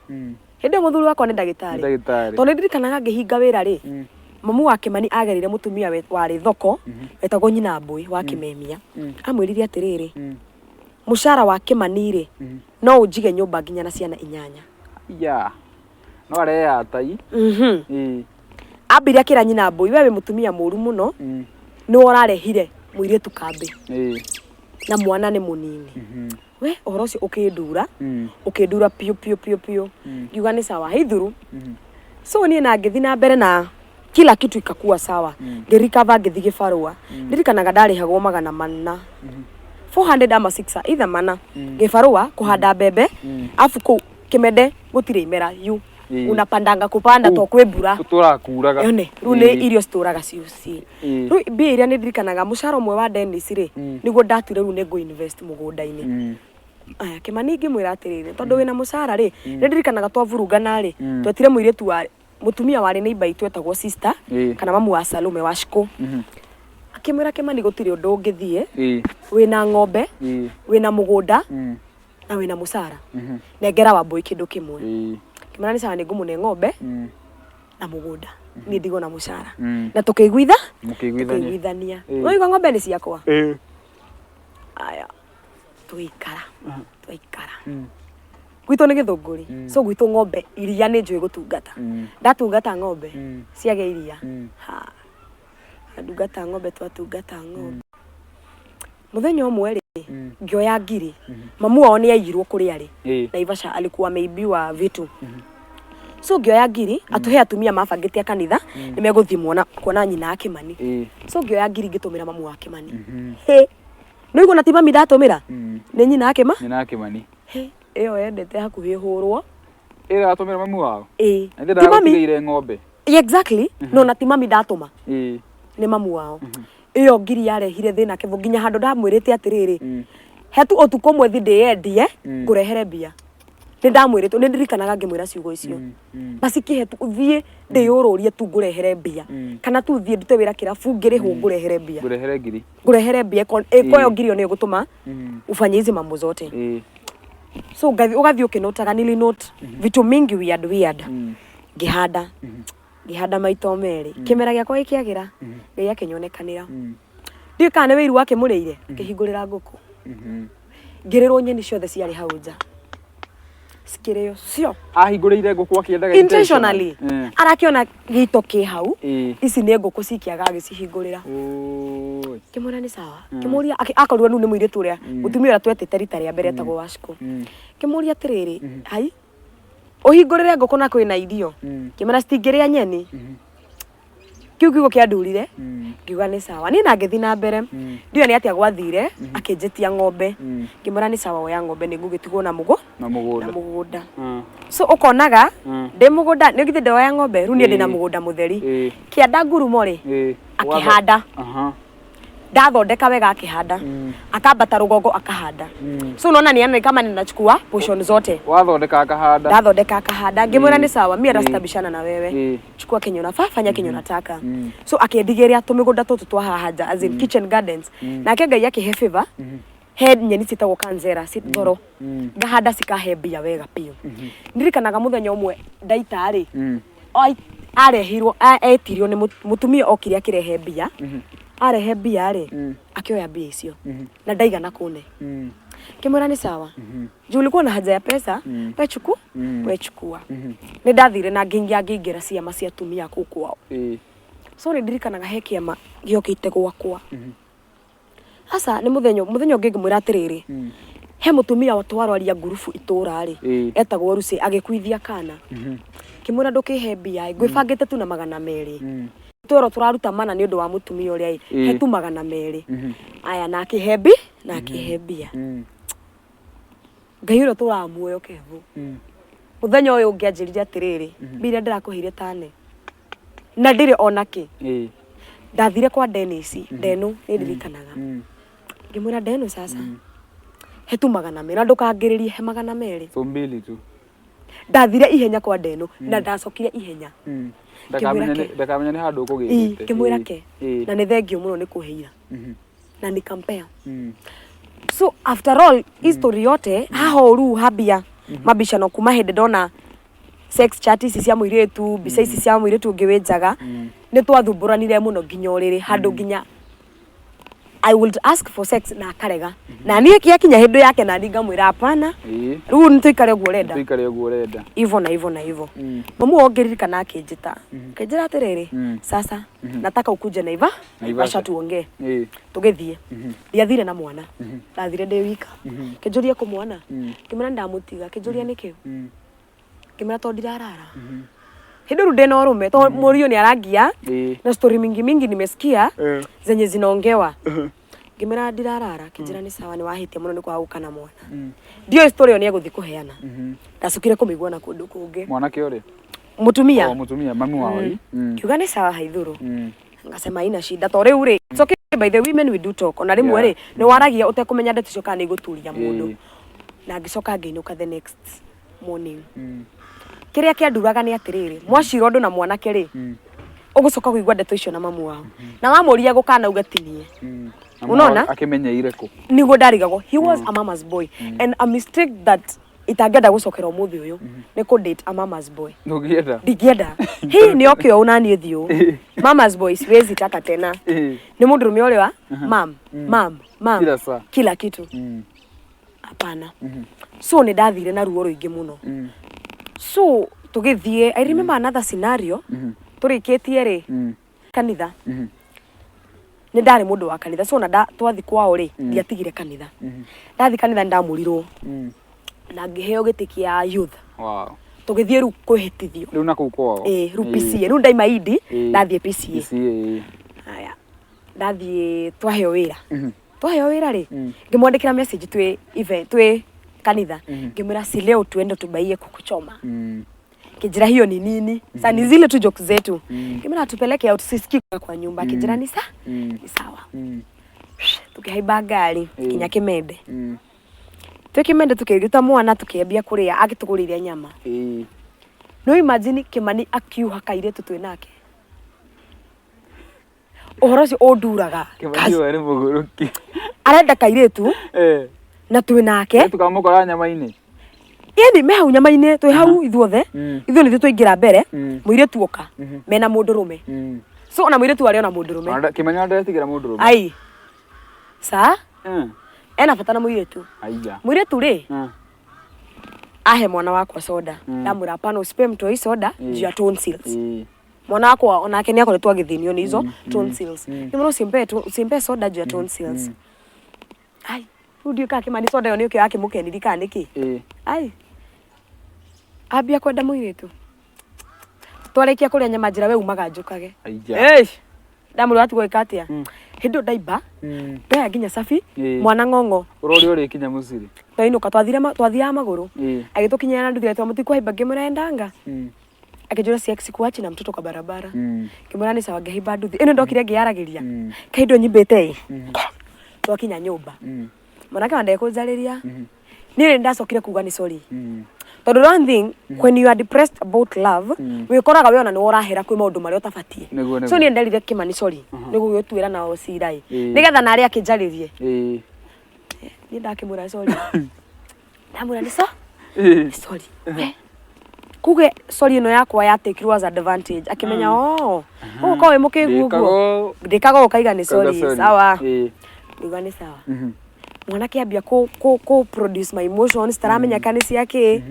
Hĩndĩ ĩyo mũthuri wakwa nĩ ndagĩtarĩ. Ndagĩtarĩ. Tondũ nĩ ndirikanaga ngĩhinga wĩra rĩ, mamu wa Kĩmani agerire mũtumia warĩ thoko wetagwo nyina Mbũi wa Kĩmemia. Amwĩrire atĩrĩrĩ, mũcara wa Kĩmani rĩ, no ũnjige nyũmba nginya na ciana inyanya. Ya. No areyatai. Ambire akĩra nyina Mbũi, "We wĩ mũtumia mũru mũno, nĩwe ũrarehire mũirĩtu kambĩ na mwana nĩ mũnini." We ũhoro ũcio ũkĩndura, ũkĩndura piũ piũ piũ piũ. Ngiuga nĩ sawa, heithuru. So niĩ na ngĩthiĩ na mbere na kila kitu ikakuwa sawa. Ngĩrikava, ngĩthiĩ gĩbarũa. Ndirikanaga ndarĩhagwo 400, 400 ama 6, either mana, gĩbarũa kũhanda mbembe. Afu kũu Kĩmende gũtirĩ imera, yu unapandanga kupanda to kwĩ mbura. Tũrakuraga. Yone rĩu nĩ irio citũraga ciuci. Rĩu mbia iria nĩ ndirikanaga mũcara ũmwe wa Dennis rĩ, nĩguo ndatuire rĩu nĩ ngũ invest mũgũnda-inĩ. Aya Kĩmani ngĩmwĩra atĩrĩrĩ, tondũ wĩna mũcara rĩ, nĩ ndirikanaga twavurugana rĩ, twetire mũirĩtu wa mũtumia warĩ neighbor itũ etagwo sister kana mamu wa Salome wa Shiko. Akĩmwĩra, "Kĩmani, gũtirĩ ũndũ ũngĩthiĩ, wĩna ng'ombe, wĩna mũgũnda na wĩna mũcara, nengera Wambũi kĩndũ kĩmwe." Kĩmwĩra nĩ sawa, nĩ ngũmũne ng'ombe. Na mũgũnda niĩ ndigwo na mũcara. Na tũkĩiguitha Mũkĩiguithania. Tũkĩiguithania. Ĩĩ. Ũigua ng'ombe nĩ ciakwa. Aya, tũgĩikara, twaikara. Gwitũ nĩ Gĩthũngũri. So gwitũ ng'ombe iria nĩ njũĩ gũtungata. Ndatungata ng'ombe ciagĩa iria. Ha, ndungata ng'ombe, twatungata ng'ombe. Mũthenya ũmwe rĩ, ngĩoya ngiri. Mamu wao nĩ aiyirwo kũrĩa arĩ. Naivasha alikuwa ameibiwa vitu. So ngĩoya ngiri atũhe atumia mabangĩte a kanitha nĩ megũthiĩ muona kuona nyina wa Kĩmani. So ngĩoya ngiri ngĩtũmĩra mamu wa Kĩmani. Hĩ, nĩ ũigua na ti mami ndatũmĩra, nĩ nyina wa Kĩma. Nyina wa Kĩmani. Hĩ, ĩyo yendete hakuhĩ hũrwo. Ĩrĩa watũmĩra mamu wao? Ĩĩ. Na ithe Ti mami. ndagũtigĩire ng'ombe? Exactly. No na ti mami ndatũma, nĩ mamu wao. Ĩyo ngiri yarehire thĩna kĩvo nginya handũ ndamwĩrĩte atĩrĩrĩ, hetu ũtukũ ũmwe thi ndĩyendie, ngũrehere mbia. Nĩ ndamwĩrĩte, nĩ ndirikanaga ngĩmwĩra ciugo icio. Basi kĩhe tu ũthiĩ ndĩyũrũrie tu ngũrehere mbia, kana tu thiĩ ndute wĩra kĩrabu ngĩrĩhwo ngũrehere mbia. Ngũrehere ngiri. Ngũrehere mbia ĩko ĩyo ngiri ĩyo nĩyo ĩgũtũma ufanye hizi mambo zote. So ũgathiĩ ũkĩnotaga, nilinote vitu mingi weird weird. Ngĩhanda, ngĩhanda maita o merĩ, kĩmera gĩakwa gĩkĩagĩra, Ngai akĩnyonekanĩra. Ndiũĩ kana nĩ wĩiru wakĩmũrĩire, akĩhingũrĩra ngũkũ. Ngĩrĩrwo nyeni ciothe ciarĩ hau nja cikĩrĩo cio. Ahingũrĩire ngũkũ akĩendaga? Intentionally. Arakĩona gĩito kĩ hau. Ici nĩ ngũkũ cikĩaga, agĩcihingũrĩra. Oi. Ngĩmwĩra nĩ sawa. Ngĩmũria akorirwo rĩu nĩ mũirĩtu ũrĩa mũtumia ũrĩa twetĩte rita rĩa mbere etagwo Wacikũ. Ngĩmũria atĩrĩrĩ, hai ũhingũrĩre ngũkũ na kwĩna irio? Ngĩmwĩra citingĩrĩa nyeni. Kĩu kiugo kĩandurire. Ngiuga nĩ sawa niĩ na ngĩthiĩ na mbere. Ndiũĩ nĩ atĩa gwathire, akĩnjĩtia ng'ombe. Ngĩmwĩra nĩ sawa, oya ng'ombe, nĩ ngũgĩtigwo na mũgũ Na na mũgũnda. Mũgũnda. So ũkonaga ndĩ mũgũnda nĩ githĩ ndoya ng'ombe rĩu niĩ ndĩ na mũgũnda mũtheri. Kĩanda ngurumo rĩ, akĩhanda. Ndathondeka wega akĩhanda, akambata rũgongo akahanda. So unaona ni yani kama ninachukua portion zote. Wathondeka akahanda. Ndathondeka akahanda. Ngĩmwĩra nĩ sawa, mi hata sitabishana na wewe. Chukua kenye unafaa, fanya kenye unataka. So akĩndigĩria tũmĩgũnda tũtũ twa haha nja, as in kitchen gardens. Nake Ngai akĩhe favor, he nyeni ciĩtagwo kanzera cithoro. Ngahanda cikahe mbia wega biũ. Ndirikanaga mũthenya ũmwe ndaita rĩ, arehirwo etirio nĩ mũtumia okire akĩrehe mbia. Arehe mbia rĩ, akĩoya mbia icio na ndaigana kũne. Ngĩmwĩra nĩ sawa, juu ulikuwa na haja ya pesa, we chuku we chukua. Nĩ ndathire na ngĩingĩra ngĩingĩra ciama cia atumia kũu kwao. So nĩ ndirikanaga he kĩama gĩokĩte gwakwa. Asa nĩ mũthenya ũngĩ ngĩmwĩra atĩrĩrĩ, he mũtumia wa twarwaria ngurubu itũra rĩ, etagwo Lucy, agĩkuithia kana. Ngĩmwĩra ndũkĩhe mbia ĩ, ngwĩbangĩte tu na 200. Twero tũraruta mana nĩ ũndũ wa mũtumia ũrĩa ĩ, he tu 200. Aya, na akĩhe mbi na akĩhe mbia. Ngai ũrĩa ũtũraga muoyo kebu, mũthenya ũyũ ũngĩ anjĩrire atĩrĩrĩ, mbia iria ndĩrakũheire tane na ndĩrĩ ona kĩ. Ndathire kwa Dennis Ndenu, nĩ ndirikanaga. Ngĩmwĩra, Ndenu, sasa he tu 200 na ndũkangĩrĩrie, he 200. So mbili tu. Ndathire ihenya kwa Ndenu na ndacokire ihenya. Ndakamenya ke. Ndakamenya nĩ handũ ũkũgĩrĩte. Ngĩmwĩra ke na nĩ thengio mũno nĩ kũheira na nikampea. So after all history yote haha ũru hambia mabicano kuma hĩndĩ ndona sex chat ici cia mũirĩtu, mbica ici cia mũirĩtu ũngĩ wĩ njaga, nĩ twathumbũranire mũno nginya ũrĩrĩ handũ nginya I would ask for sex na akarega, na niĩ kĩakinya hĩndĩ yake na niĩ ngamwĩra hapana. Rĩu nĩ tũikare ũguo ũrenda. Tũikare ũguo ũrenda. Hivyo na hivyo na hivyo. Mamu wao ngĩririkana akĩnjĩta, akĩnjĩra atĩrĩrĩ, sasa nataka ukuje Naiva Naivasha tuongee. Tũgĩthiĩ. Ndiathire na mwana, ndathire ndĩ wika. Kĩnjũria kũ mwana? Ngĩmwĩra ndamũtiga. Kĩnjũria nĩkĩ? Ngĩmwĩra tondũ ndirarara hĩndĩ rĩu ndĩna ũrũme, tondũ mũriũ nĩ arangia na story mingi mingi nimesikia zenye zinaongewa. Ngĩmwĩra ndirarara. Kĩnjĩra nĩ sawa, nĩ wahĩtia mũno nĩ kwaga gũka na mwana. Ndiũĩ story ĩyo nĩ egũthiĩ kũheana. Ndacokire kũmĩigua na kũndũ kũngĩ. Mwanake ũrĩa? Mũtumia. O mũtumia mami wao ĩ. Kiuga nĩ sawa, haithũrũ. Ngasema haina shida to rĩu rĩ, it's okay. By the women we do talk ona rĩmwe rĩ, nĩ waragia ũtekũmenya ndeto icio kana nĩ igũturia mũndũ. Na ngĩcoka ngĩinũka the next morning. Kĩrĩa kĩanduraga nĩ atĩrĩrĩ, mwacira ũndũ na mwanake rĩ, ũgũcoka kũigua ndeto icio na mamu wao na wamũria gũkana uge tinie. Na Unaona? Akĩmenyeire kũ? Niguo ndarigagwo. He was a mama's boy and a mistake that Itangĩenda gũcokera ũmũthĩ ũyũ nĩ kũ date a mama's boy. Ndũngĩenda. Ndingĩenda. Hii nĩ oke ũũ naniĩ thiĩ ũũ. Mama's boy siwezi taka tena. Nĩ mũndũrũme ũrĩa wa mam, mam, mam. Kila saa. Kila kitu. Hapana. So nĩ ndathire na ruo rũingĩ mũno. So tũgĩthiĩ, I remember another scenario. Tũrĩkĩtie rĩ, kanitha. Nĩ ndarĩ mũndũ wa kanitha, so ona twathi kwao rĩ, ndiatigire kanitha. Ndathi kanitha nĩ ndamũrirwo na ngĩheo gĩtĩ kĩa youth. Tũgĩthiĩ rĩu kwĩhĩtithio. Rĩu na kũu kwao. Ĩĩ, rĩu PCA. Rĩu ndaima Idi, ndathiĩ PCA. PCA. Haya. Ndathiĩ twaheo wĩra. Twaheo wĩra rĩ, ngĩmwandĩkĩra message twĩ event, twĩ kanitha. Ngĩmwĩra si leo tuende tubaie kukuchoma. Kijira hiyo ni nini? Sasa ni zile tu jokes zetu. Ngĩmwĩra tupeleke out, sisikii kwa nyumba. Kijira ni sa? Ni sawa. Tukĩhaimba ngari kinya Kimende. Twĩ Kimende tukĩruta mwana tukĩambia kũrĩa, agĩtũgũrĩire nyama. No imagine Kimani akiuha kairĩtu twĩ nake. Ũhoro ũcio ũnduraga. Kimani we nĩ mũgũrũki. Arenda kairĩtu na twĩ nake. Tukamũkora nyama-inĩ. Yani me hau nyama-inĩ, twĩ hau ithuothe. Ithuĩ nĩthuĩ twaingĩra mbere, mũirĩtu oka mena mũndũrũme. So ona mũirĩtu arĩ ona mũndũrũme. Kimani ona ndetigĩra mũndũrũme. Ai. Sa? Ena bata na mũirĩtu. Aiya. Mũirĩtu rĩ, ahe mwana wakwa soda. Ndamwĩra hapana, usipe mtu hii soda juu ya tonsils. Mwana wakwa onake nĩ akoretwo agĩthĩnio nĩ izo tonsils. Nĩmwĩra usimpe soda juu ya tonsils. Ai, rĩu ndiũĩ kana Kimani soda ĩyo nĩũkĩo yakĩmũkenirie kana nĩkĩ. Ai. Ambia kwenda mũirĩtu. Twarĩkia kũrĩa nyama njĩra we umaga njũkage. Aiya. Ndamwĩra watigwo gwĩka atĩa? Hĩndĩ ĩyo ndaimba, ndoya nginya cabi, mwana ng'ong'o. Ũroria ũrĩkinya mũciĩ. Twainũka twathiaga magũrũ. Agĩtũkinyĩra na nduthi agĩtwĩra mũtikũhaimba, ngĩmwĩra endanga. Akĩnjũria sikuachi na mtoto kwa barabara. Ngĩmwĩra nĩ sawa, ngĩhaimba nduthi. Ĩno ndokire ngĩyaragĩria. Kaĩ indo nyimbĩte ĩ. Twakinya nyũmba. Mwanake wa ndekũnjarĩria. Niĩ nĩ ndacokire kuga nĩ sorry. Tondũ one thing, when you are depressed about love, wĩkoraga we ona nĩwe ũrahera kwĩ maũndũ marĩa ũtabatiĩ. So niĩ nderire Kimani sorry, nĩ gũgĩtuĩra nao cira ĩ. Nĩgetha narĩ akĩnjarĩrie. Niĩ ndakĩmwĩra sorry. Ndamwĩra nĩ sorry. Kuge sorry ĩno yakwa yatekirwo as advantage. Akĩmenya oh, ũgũkorwo wĩ mũkĩgu ũguo. Ndĩkaga ũkaiga nĩ sorry. Sawa. Ngiuga nĩ sawa. Mwanake ambia ku produce my emotions, taramenya kana nĩ ciake.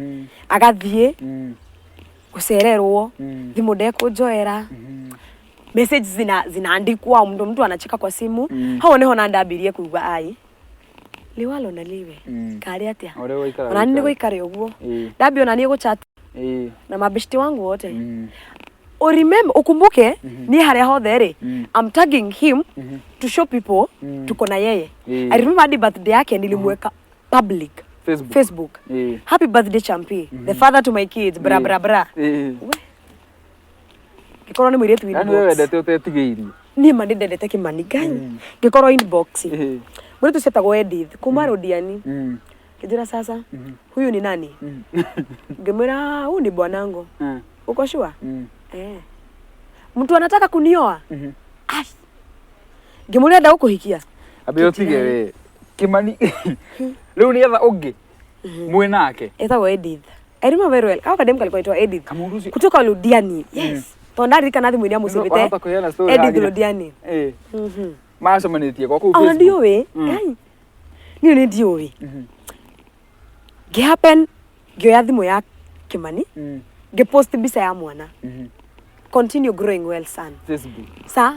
Agathiĩ gũcererwo, thimũ ndekũnjoera. Message zinaandikwa, mtu anacheka kwa simu. Hau niho na ndambirie kuigua ai. Liwalo na liwe. Karĩ atĩa? Ona nĩ gũikara ũguo. Ndambia ona niĩ gũchat na mabeshti wangu wote. Uremember, ukumbuke ni harĩa hothe rĩ, I'm tagging him to show people tuko na yeye. I remember hadi birthday yake nilimweka public. Facebook. Facebook. Happy birthday Champi, the father to my kids, bra bra bra. Ngĩkorwo nĩ mũirĩtu Yaani wewe inbox. wendete ũtetigĩirie. Niĩ ma nĩndendete Kimani Ngai. Ngĩkorwo inbox. Mũirĩtu ũcio etagwo Edith kuma Rodiani. Ngĩnjĩra sasa, huyu ni nani? Ngĩmwĩra huyu ni bwanangu. Uko sure? Mtu anataka kunioa? Ai. Ngĩmũria enda gũkũhikia? Ambe ũtige we. Kimani. Rĩu nĩ etha ũngĩ. Mwĩ nake. Etagwo Edith. I remember very well. Kama kadem kalikuwa aitwa Edith. Kamũndũ ũcio. Kutoka Ludiani. Yes. Tondũ ndaririkana thimũ-inĩ amũcĩbĩte. Wahota kũheana story Edith haha. Ludiani. Macemanĩtie kwa kũu Ona Facebook. ndiũĩ. Ngai. Niĩ nĩ ndiũĩ. Ngĩhappen ngĩoya thimũ ya Kimani, ngĩpost mbica ya mwana. Continue growing well son. Facebook. Sa?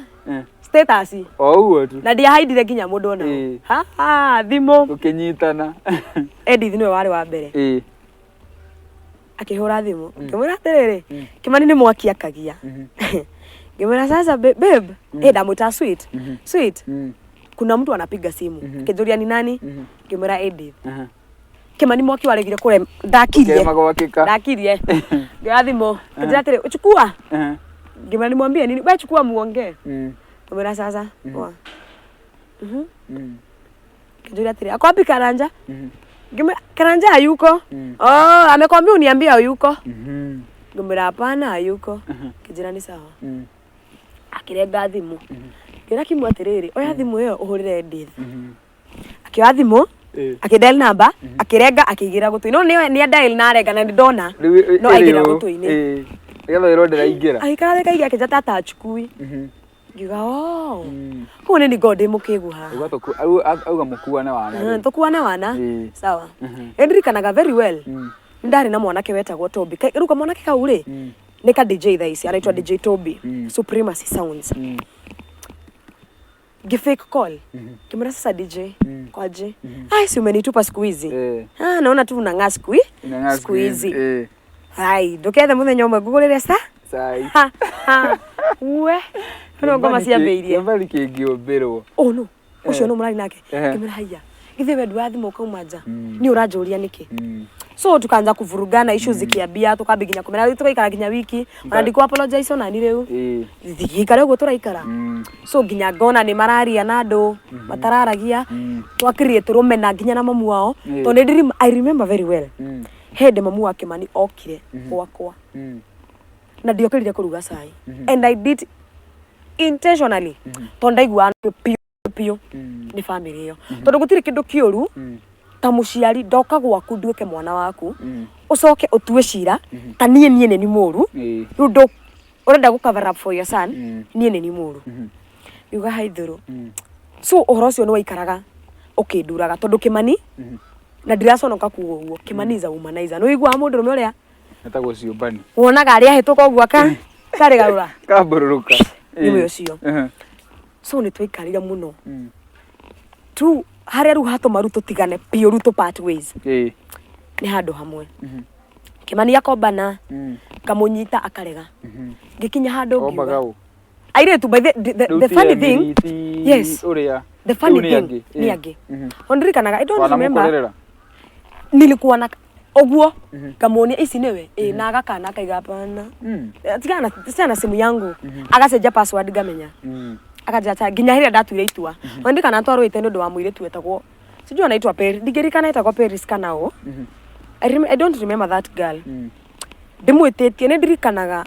Status. O ũguo tu. Na ndiahaidire nginya mũndũ ona ũ. Ha ha, thimũ. Ũkĩnyitana. Edith nĩwe warĩ wa mbere. Akĩhũra thimũ. Ngĩmwĩra atĩrĩrĩ, Kimani nĩ mwaki akagia. Ngĩmwĩra sasa babe, ndamwĩta sweet. Sweet. Kuna mtu anapiga simu. Akĩnjũria ni nani? Ngĩmwĩra Edith. Kimani mwaki waregire kũre ndakirie. Ũkĩrema gwakĩka. Ndakirie. Ngĩoya thimũ. Ngĩnjĩra atĩrĩ, chukua. Ngĩmwĩra nimwambie nini? We chukua muongee. Ngĩmwĩra sasa. Poa. Ngĩnjũria atĩrĩ, ako wapi Karanja? Ngĩmwĩra Karanja hayuko. Oh, amekwambia uniambie hayuko. Ngĩmwĩra hapana hayuko. Ngĩnjĩra ni sawa. Akĩrenga thimũ. Ngĩra Kimu atĩrĩrĩ, oya thimũ ĩyo ũhũrĩre Edith. Akĩoya thimũ, Akĩ dial number, akĩrenga, akĩigĩra gũtũ-inĩ. No nĩ dial na arenga na nĩ ndona Rĩu no ĩrĩ aigĩra ũũ. gũtũ-inĩ. Nĩgetha wĩrwo ndĩraingĩra. Agĩikara rĩka akĩnja tata achukui. Ngiuga oh. Koguo nĩ ningoo ndĩ mũkĩgu haha. Auga auga mũkuane wana. Rĩu. Tũkuane wana. Sawa. Ndirikanaga very well. Nĩ ndarĩ na mwanake wetagwo Toby. Rĩu kamwanake kau rĩ nĩ ka DJ thaa ici, anaitwa DJ Toby. Supremacy Sounds. Ngĩ fake call. Ngĩmwĩra sasa DJ, kwaje? Ai, si umenitupa siku hizi. Ah, naona tu unang'aa siku hii. Inang'aa Siku hizi. Ai, ndũkethe mũthenya ũmwe ngũgũrĩre ca. Cai. Ha, ha. We. No ngoma ciambĩirie. Kĩambari kĩngĩũmbĩrwo. Oh no. Ũcio no mũrari nake. Ngĩmwĩra haiya. Githĩ we ndua thimũ ũkauma nja. Niĩ ũranjũria nĩkĩ? So tukaanza kuvurugana, issues zikiambia, tukambia nginya kumena, rĩu tugaikara nginya wiki. Ona ndikũ apologize ona ni rĩu. Gĩikare ũguo tũraikara. So nginya ngona nĩ mararia na andũ matararagia. Twa create rũmena nginya na mamu wao. Tondũ nĩ I remember very well. Hĩndĩ mamu wa Kĩmani okire gwakwa. Na ndiokĩrire kũruga cai. And I did intentionally. Tondũ ndaiguaga piũ piũ nĩ family ĩyo. Tondũ gũtirĩ kĩndũ kĩũru ta mũciari ndoka gwaku nduĩke mwana waku ũcoke ũtue cira ta niĩ nĩ ni mũru. Rĩu ndũ ũrenda gũ cover up for your son, niĩ nĩ ni mũru. Ngiuga haithũrũ. So ũhoro ũcio nĩ waikaraga ũkĩnduraga tondũ Kĩmani, na ndiraconoka kuga ũguo, Kĩmani is a womanizer. Nĩ ũiguaga mũndũrũme ũrĩa Etagwo ciũmbani. Wonaga arĩa ahĩtũka ũguo aka karĩgarũra. Kambũrũrũka. Nĩwe ũcio. So nĩ twaikarire mũno tu harĩa rĩu hatũma rĩu tũtigane biũ, rĩu tũ part ways nĩ handũ hamwe. Kĩmani akombana, ngamũnyita akarega. Ngĩkinya handũ Ombaga ngiuga ũ? Airĩtu, by the funny thing, yes. Ũrĩa. The funny Rĩu nĩ thing angĩ. nĩ angĩ. Ondirikanaga, I don't remember. Wanamũkorerera? Nilikuwa na ũguo ngamuonia ici nĩwe ĩ na agakana akaiga hapana. Tigana na simu yangu. Agacenjia password ngamenya. Akanjĩra nginya hĩrĩa ndatuire itua. Ondirikana twarũĩte nĩ ũndũ wa mũirĩtu wetagwo, sijui anaitwa Perry, ndingĩririkana etagwo Paris kana ũ. I don't remember that girl. Ndĩmwĩtĩtie, nĩ ndirikanaga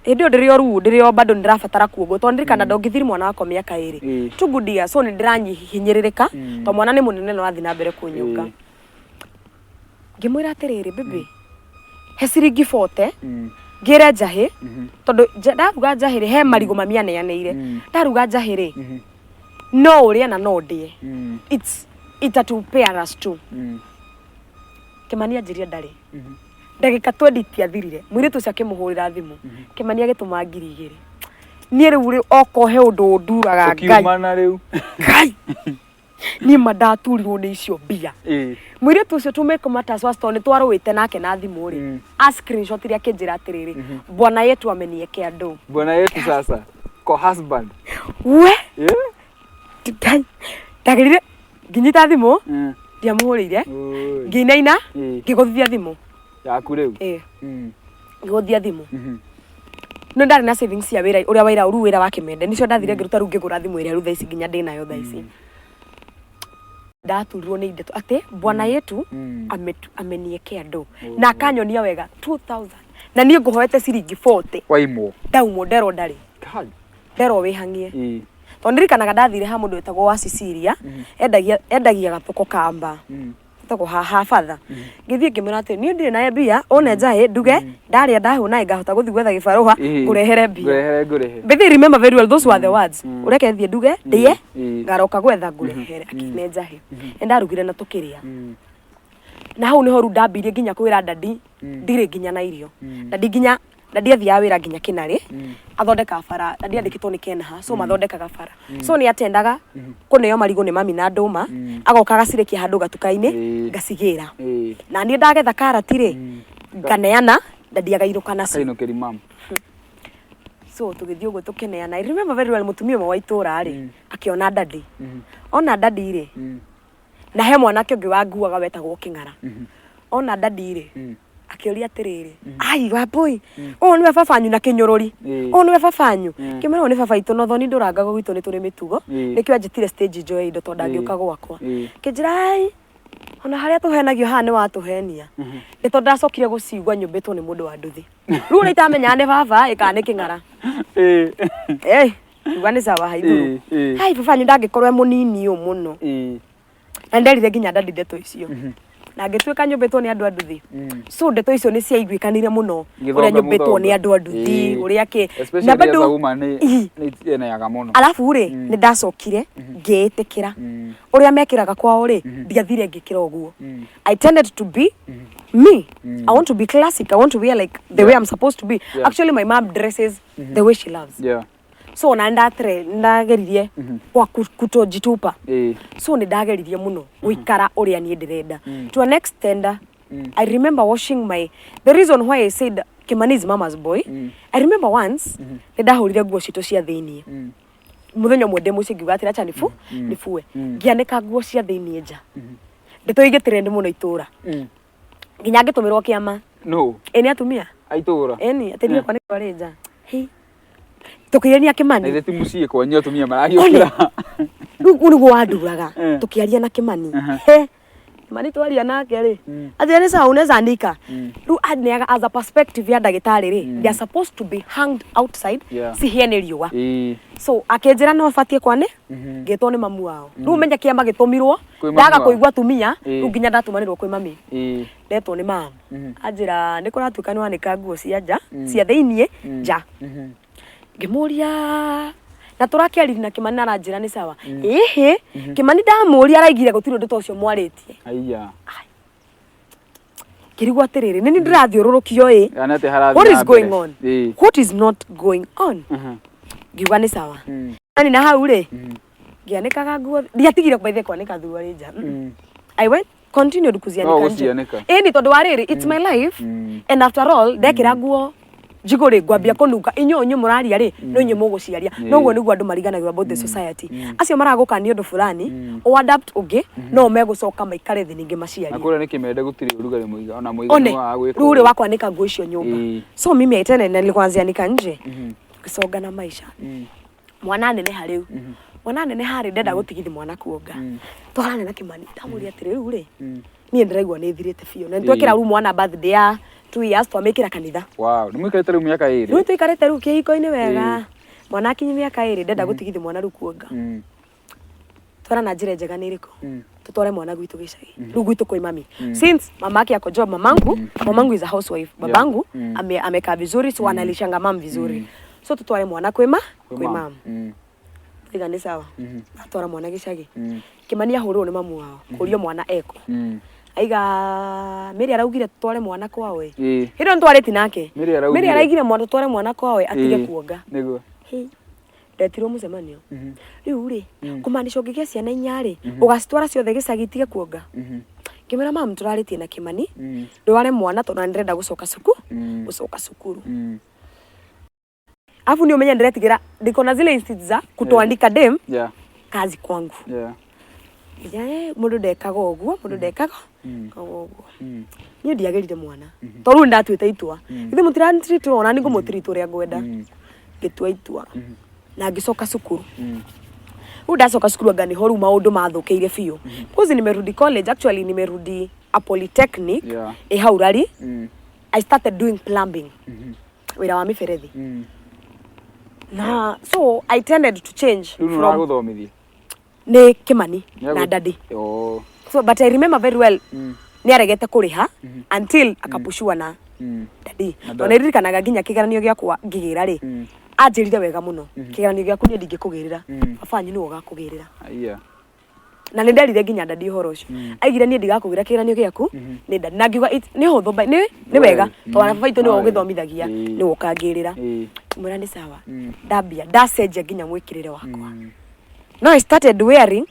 hĩndĩ ĩyo ndĩrĩ o ruu, ndĩrĩ o bado nĩndĩrabatara kuongwo tondũ ndirikana ndongithiri mwana wakwa mĩaka 2. 2 good years, so nĩ ndĩranyihinyĩrĩrĩka tondũ mwana nĩ mũnene no athiĩ na mbere kũnyũnga. Ngĩmwĩra atĩrĩrĩ, baby, he ciringi 40 ngĩre njahĩ tondũ ndaruga njahĩ rĩ, he marigũ mami aneanĩire. Ndaruga njahĩ rĩ, no ũrĩe na no ndĩe. It's itatupea us two. Kĩmani anjĩria ndarĩ. Ndagĩka 20 itiathirire, mũirĩtu ũcio akĩmũhũrĩra thimũ. Kĩmani agĩtũma 2000. Niĩ rĩu rĩ okorwo he ũndũ ũnduraga Ngai. Ũkiumana rĩu. Ngai. Niĩ ma ndaturirwo nĩ icio mbia. Mũirĩtu ũcio to make matters worse, tondũ nĩ twarũĩte nake na thimũ rĩ, a screenshot iria akĩnjĩra atĩrĩrĩ, bwana yetu ameniekea ndũ. Bwana yetu sasa. Ko husband. We. Ngai. Ndagĩrire nginyita thimũ, ndiamũhũrĩire, Oi. ngĩinaina, ngĩgũthithia thimũ. Yaku rĩu. Ĩĩ. Ngĩgũthithia thimũ. No ndarĩ na savings cia wĩra ũrĩa waira ũru wĩra wa kĩmende, nĩcio ndathire ngĩruta rĩu ngĩgũra thimũ ĩrĩa rĩu thaa ici nginya ndĩnayo thaa ici. Ndaturirwo nĩ ndeto atĩ bwana yetu ameniekea ndũ na akanyonia wega 2000 na niĩ ngũhoete ciringi 40. Waimwo. Ndaumwo, nderwo ndarĩ. Kai. Nderwo wĩhang'ie. Tondũ ndirikanaga ndathire ha mũndũ wetagwo wa Cecilia, endagia gathoko kamba etagwo ha batha. Ngĩthiĩ ngĩmwĩra atĩ niĩ ndirĩ na mbia, one njahĩ nduge, ndarĩa ndahũna ngahota gũthiĩ gwetha gĩbarũa ngũrehere mbia. Ngũrehere ngũrehe. But they remember very well, those were the words. Ũreke thiĩ nduge ndĩe, ngaroka gwetha ngũrehere. Akĩne njahĩ. Nĩ ndarugire na tũkĩrĩa. Na hau nĩho rĩu ndambirie nginya kwĩra dadi ndirĩ nginya na irio. Dadi nginya dadi athiaga wĩra nginya Kĩnarĩ, athondekaga bara, dadi andĩkĩtwo nĩ Kenaha, so mathondekaga bara. So nĩ atendaga kũneo marigũ nĩ mami na ndũma, agoka agacirekia handũ gatuka-inĩ, ngacigĩra. Na niĩ ndagetha karati rĩ, nganeana, dadi againũka nacio. Akainũkĩri mam. So tũgĩthiĩ ũguo tũkĩneana. I remember very well mũtumia ũmwe wa itũũra rĩ, akĩona dadi. Ona dadi rĩ, na he mwanake ũngĩ wanguaga wetagwo Kĩng'ara. Ona dadi rĩ, akĩũria atĩrĩrĩ, ai Wambũi, ũyũ nĩwe baba wanyu na kĩnyũrũri, ũyũ nĩwe baba wanyu. Ngĩmwĩra ũyũ nĩ baba witũ, na ũthoni ndũrangagwo gwitũ, nĩ tũrĩ mĩtugo, nĩkĩo anjĩtire stage njoe indo tondũ ndangĩũka gwakwa. Kĩnjĩra ai, ona harĩa tũhenagio haha nĩ watũhenia. Nĩ tondũ ndacokire gũcigua nyũmbĩtwo nĩ mũndũ wa nduthi. Rĩu ũrĩa itamenyaga nĩ baba ĩ kana nĩ Kĩng'ara. Uga nĩ sawa haithũrũ. Ai, baba wanyu ndangĩkorwo e mũnini ũũ mũno. Na nderire nginya daddy ndeto icio na ngĩtuĩka nyũmbĩtwo nĩ andũ a nduthi. So ndeto icio nĩ ciaiguĩkanire mũno ũrĩa Gĩthonga nyũmbĩtwo mũthonga. nĩ andũ a nduthi, ũrĩa kĩ na Especially as bado a woman nĩ Ii. nĩ ĩneaga mũno. Alafu rĩ, nĩ ndacokire ngĩĩtĩkĩra ũrĩa mekĩraga kwao rĩ, ndiathire ngĩkĩra ũguo. I tended to be me. I want to be classic. I want to wear like the way I'm supposed to be. Actually, my mom dresses the way she loves. So ona ndatre ndageririe kwa kutojitupa. So nĩ ndageririe mũno gũikara ũrĩa niĩ ndĩrenda to an extent. I remember washing my, the reason why I said Kimani is mama's boy, I remember once nĩ ndahũrire nguo citũ cia thĩiniĩ mũthenya ũmwe ndĩ mũciĩ, ngiuga atĩrĩ, acha nifu nifue. Ngĩanĩka nguo cia thĩiniĩ nja. Ndeto igĩtrend mũno itũra nginya ngĩtũmĩrwo kĩama. No. Ĩ nĩ atumia. Aitũra. Ĩni atĩ niĩ kwa nĩ twarĩ nja. Hi. Tũkĩgeria Kimani. Na ithe ti mũciĩ kwanyu atumia maragĩũkĩra. Rĩu ũguo nĩguo wanduraga. Tũkĩaria na Kimani. He Kimani twaria nake rĩ, atĩ nĩ sawa, unaweza andika. Rĩu aneaga as a perspective ya ndagĩtarĩ rĩ, they are supposed to be hanged outside cihĩe nĩ riũa. So akĩnjĩra no batiĩ kwane ngĩtwo nĩ mamu wao. Rĩu menye kĩama gĩtũmirwo Kwĩ mamu ndaga wao. kũigua atumia. Rĩu nginya ndatũmanĩrwo kwĩ mami, ndetwo nĩ mamu, anjĩra nĩ kũratuĩka nĩ wanĩka nguo cia nja, cia thĩiniĩ nja. Ngĩmũria na tũrakĩariri na Kimani na aranjĩra nĩ sawa. Ĩhĩ, Kimani ndamũria araigire gũtirĩ ũndũ ta ũcio mwarĩtie. Aiya. Ngĩrigwo atĩrĩrĩ, nĩ niĩ ndĩrathiũrũrũkio ĩ? Kana atĩ harathiĩ What na is going mbere. on? What is not going on? Ngiuga nĩ sawa. Ani na hau rĩ, ngĩanĩkaga nguo, ndiatigire by the kwanĩka thuruarĩ nja. I went continued kuzianika No, nje. gũcianĩka. Ĩni tondũ wa rĩrĩ, it's my life and after all ndekĩra nguo njigũ rĩ, ngwambia kũnunga. Inyuĩ inyuĩ mũraria rĩ, no inyuĩ mũgũciaria. Noguo nĩguo andũ mariganagĩrwo about the society. Acio maragũkania ũndũ fulani o adapt ũngĩ, no megũcoka maikare thĩ ningĩ Na maciarie. kũrĩa nĩ kĩmende gũtirĩ ũrugarĩ mũiga ona mũigana One wa gwĩka rĩu rĩ ũguo. wa kwanĩka nguo icio nyũmba. So mimi aitene na nilikuwa nazianika nje. Gĩconga na maisha, mwana aneneha rĩu, mwana aneneha rĩ, ndenda gũtigithi mwana kuonga. Twarane na Kimani, ndamũria atĩrĩ, rĩu rĩ, niĩ ndĩraigua nĩ thirĩte biũ na nĩtwekĩra rĩu mwana birthday ya 2 years, twamĩkĩra kanitha. Wow, nĩ mũikarĩte rĩu mĩaka 2. Rĩu tũikarĩte rĩu kĩhiko-inĩ wega, mwana akinyi mĩaka 2, ndenda gũtigithi mwana rĩu kuonga. Twara na njĩra njega nĩ ĩrĩkũ? Tutware mwana gwitũ gĩcagi, rĩu gwitũ kwĩ mami, since mamake ako job. Mamangu is a housewife, babangu amekaa vizuri, so analishanga mam vizuri, so tutware mwana kwĩ mam. Iga nĩ sawa. Atwara mwana gĩcagi. Kimani ahũrwo nĩ mamu wao kũrio mwana eko. Aiga Mary araugire tutware mwana kwao ĩ. Hĩndĩ ĩyo nĩtwarĩti nake. Mary araugire. Mary araigire mwana, tutware mwana kwao ĩ, atige kuonga. Nĩguo. Hĩ, ndetirwo mũcemanio. Rĩu rĩ, kũmaanisha ũngĩgĩa ciana inya rĩ, ũgacitwara ciothe gĩcagi itige kuonga? Ngĩmwĩra, mam, tũrarĩtie na Kimani ndware mwana tondũ nĩ ndĩrenda gũcoka cukuru, gũcoka cukuru. Alafu nĩ ũmenye ndĩretigĩra, ndiko na zile instincts za kutoandika dem kazi kwangu. Nginya, mũndũ ndekaga ũguo, mũndũ ndekaga kaga ũguo. Niĩ ndiagĩrire mwana tondũ rĩu nĩndatuĩte itua. Ithuĩ mũtirantiriti, ona nĩ ngũmũtiriti ũrĩa ngwenda. Ngĩtua itua na ngĩcoka cukuru. Rĩu ndacoka cukuru, anga nĩho rĩu maũndũ mathũkĩire biũ, because nimerudi college, actually nimerudi a polytechnic ĩ hau Rari. I started doing plumbing, wĩra wa mĩberethi, na so I tended to change Rĩu nĩ from ũragũthomithia? Nĩ Kimani na daddy. Oh. So but I remember very well nĩ aregete kũrĩha until akapushua na daddy. Na na nĩririkanaga nginya kĩgeranio gĩakwa ngĩgĩra rĩ, anjĩrire wega mũno, kĩgeranio gĩaku niĩ ndingĩkũgĩrĩra, baba wanyu nĩwe ũgakũgĩrĩra. Aiya. Na nĩ nderire nginya daddy ũhoro ũcio. Aigire niĩ ndigakũgĩra kĩgeranio gĩaku nĩ daddy, na ngiuga nĩ hũthũ nĩ wega tondũ ona baba itũ nĩwe ũgĩthomithagia, nĩwe ũkangĩrĩra. Mwĩra nĩ sawa. Ndambia ndacenjia nginya mwĩkĩrĩre wakwa. No I started wearing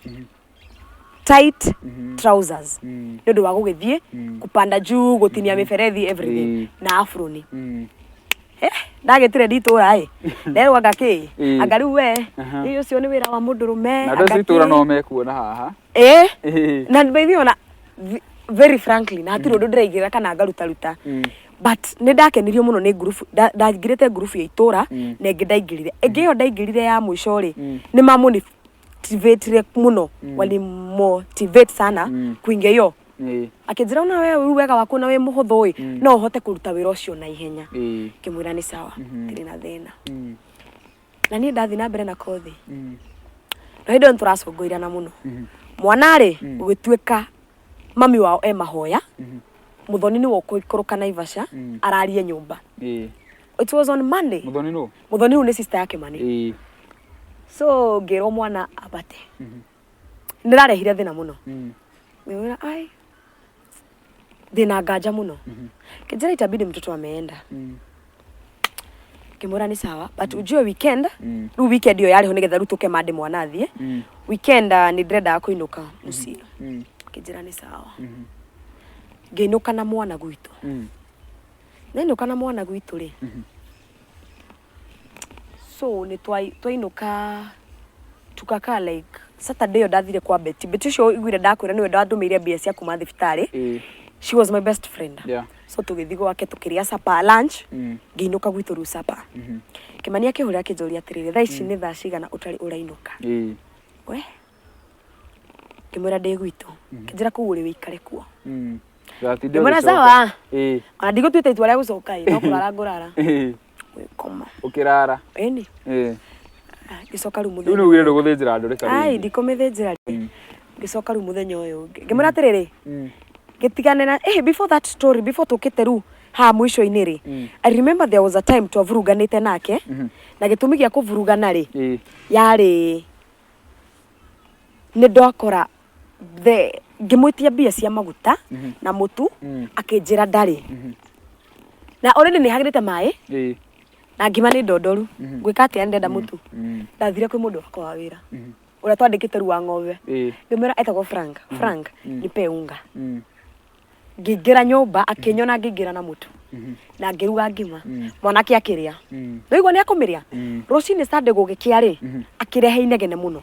tight trousers nĩ ũndũ wa gũgĩthiĩ kupanda juu, gũtinia mĩberethi, everything, na afroni. Ndagĩtire nditũra ĩ, nderwo anga kĩ, anga rĩu we, ĩ ũcio nĩ wĩra wa mũndũrũme. Na andũ anga acio itũra kĩ. No mekuona haha. Ĩ na by the way, ona very frankly, na hatirĩ ũndũ ndĩraigĩrĩra kana ngarutaruta, but nĩ ndakenirio mũno nĩ ngurubu ndaingĩrĩte, ngurubu ya itũra, na ĩngĩ ndaingĩrire, ĩngĩ ĩyo ndaingĩrire ya mũico rĩ, nĩ mamotivatire mũno, walimotivate sana kuingia hiyo. Akĩnjĩra ona we rĩu wega waku na wĩ mũhũthũ ĩ, no ũhote kũruta wĩra ũcio na ihenya. Ngĩmwĩra nĩ sawa, ndirĩ na thĩna. Na niĩ ndathiĩ na mbere na kothi, na hĩndĩ ĩyo nĩtũracongoirana mũno. Mwana rĩ, gũgĩtuĩka mami wao e mahoya, Muthoni nĩwe ũkũikũrũka Naivasha ararie nyũmba. It was on Monday. Muthoni nũ? Muthoni rĩu nĩ sister ya Kimani. So ngĩrwo mwana ambate. Nĩrarehire thĩna mũno. Ngĩmwĩra ai, ndĩna nganja mũno. Kĩnjĩra itabidi mtoto ameenda. Ngĩmwĩra nĩ sawa, but ujue weekend, rĩu weekend ĩyo yarĩho nĩgetha rĩu tũke Monday mwana athiĩ. Weekend nĩ ndĩrendaga kũinũka mũciĩ. Kĩnjĩra nĩ sawa. Ngĩinũka na mwana gwitũ. Ndainũka na mwana gwitũ rĩ, so nĩ twainũka tukakaa like Saturday ĩyo ndathire kwa Betty. Betty ũcio ũiguire ndakwĩra nĩwe ndandũmĩire mbia cia kuma thibitarĩ. She was my best friend. So tũgĩthiĩ gwake tũkĩrĩa supper lunch, ngĩinũka gwitũ rĩu supper. Kĩmani akĩhũrĩra akĩnjũria atĩrĩrĩ, thaa ici nĩ thaa cigana ũtarĩ ũrainũka? We ngĩmwĩra ndĩ gwitũ. Kĩnjĩra kũu ũrĩ wĩikare kuo. Ndũgatinde Ngĩmwĩra ũgĩcoka. sawa. Ona ndigũtuĩte itua rĩa gũcoka ĩ, no kũrara ngũrara. Gwĩkoma. Ũkĩrara. Ĩni. Ngĩcoka rĩu Rĩu mũthenya. nĩ ugire ndũgũthĩnjĩra ndũrĩka Ai, rĩngĩ. ndikũmĩthĩnjĩra rĩ. Ngĩcoka rĩu mũthenya ũyũ ũngĩ. Ngĩmwĩra atĩrĩrĩ, ngĩtigane na before that story, before tũkĩte rĩu haha mũico-inĩ rĩ, I remember there was a time twavuruganĩte nake, na gĩtũmi gĩa kũvurugana rĩ, yarĩ nĩ ndakora the ngĩmwĩtia mbia cia maguta na mũtu, akĩnjĩra ndarĩ. Na already nĩ hagĩrĩte maĩ na ngima nĩ ndondoru. Ngwĩka atĩa ndenda mũtu? Ndathire kwĩ mũndũ wakwa wa wĩra ũrĩa twandĩkĩte rĩu wa ng'ombe. Ngĩmwĩra etagwo Frank. Frank, nipe unga. Ngĩingĩra nyũmba akĩnyona ngĩingĩra na mũtu na ngĩruga ngima. Mwanake akĩrĩa. Nĩwaigua nĩ akũmĩrĩa? Rũcinĩ Sunday gũgĩkĩa rĩ, akĩrehe inegene mũno.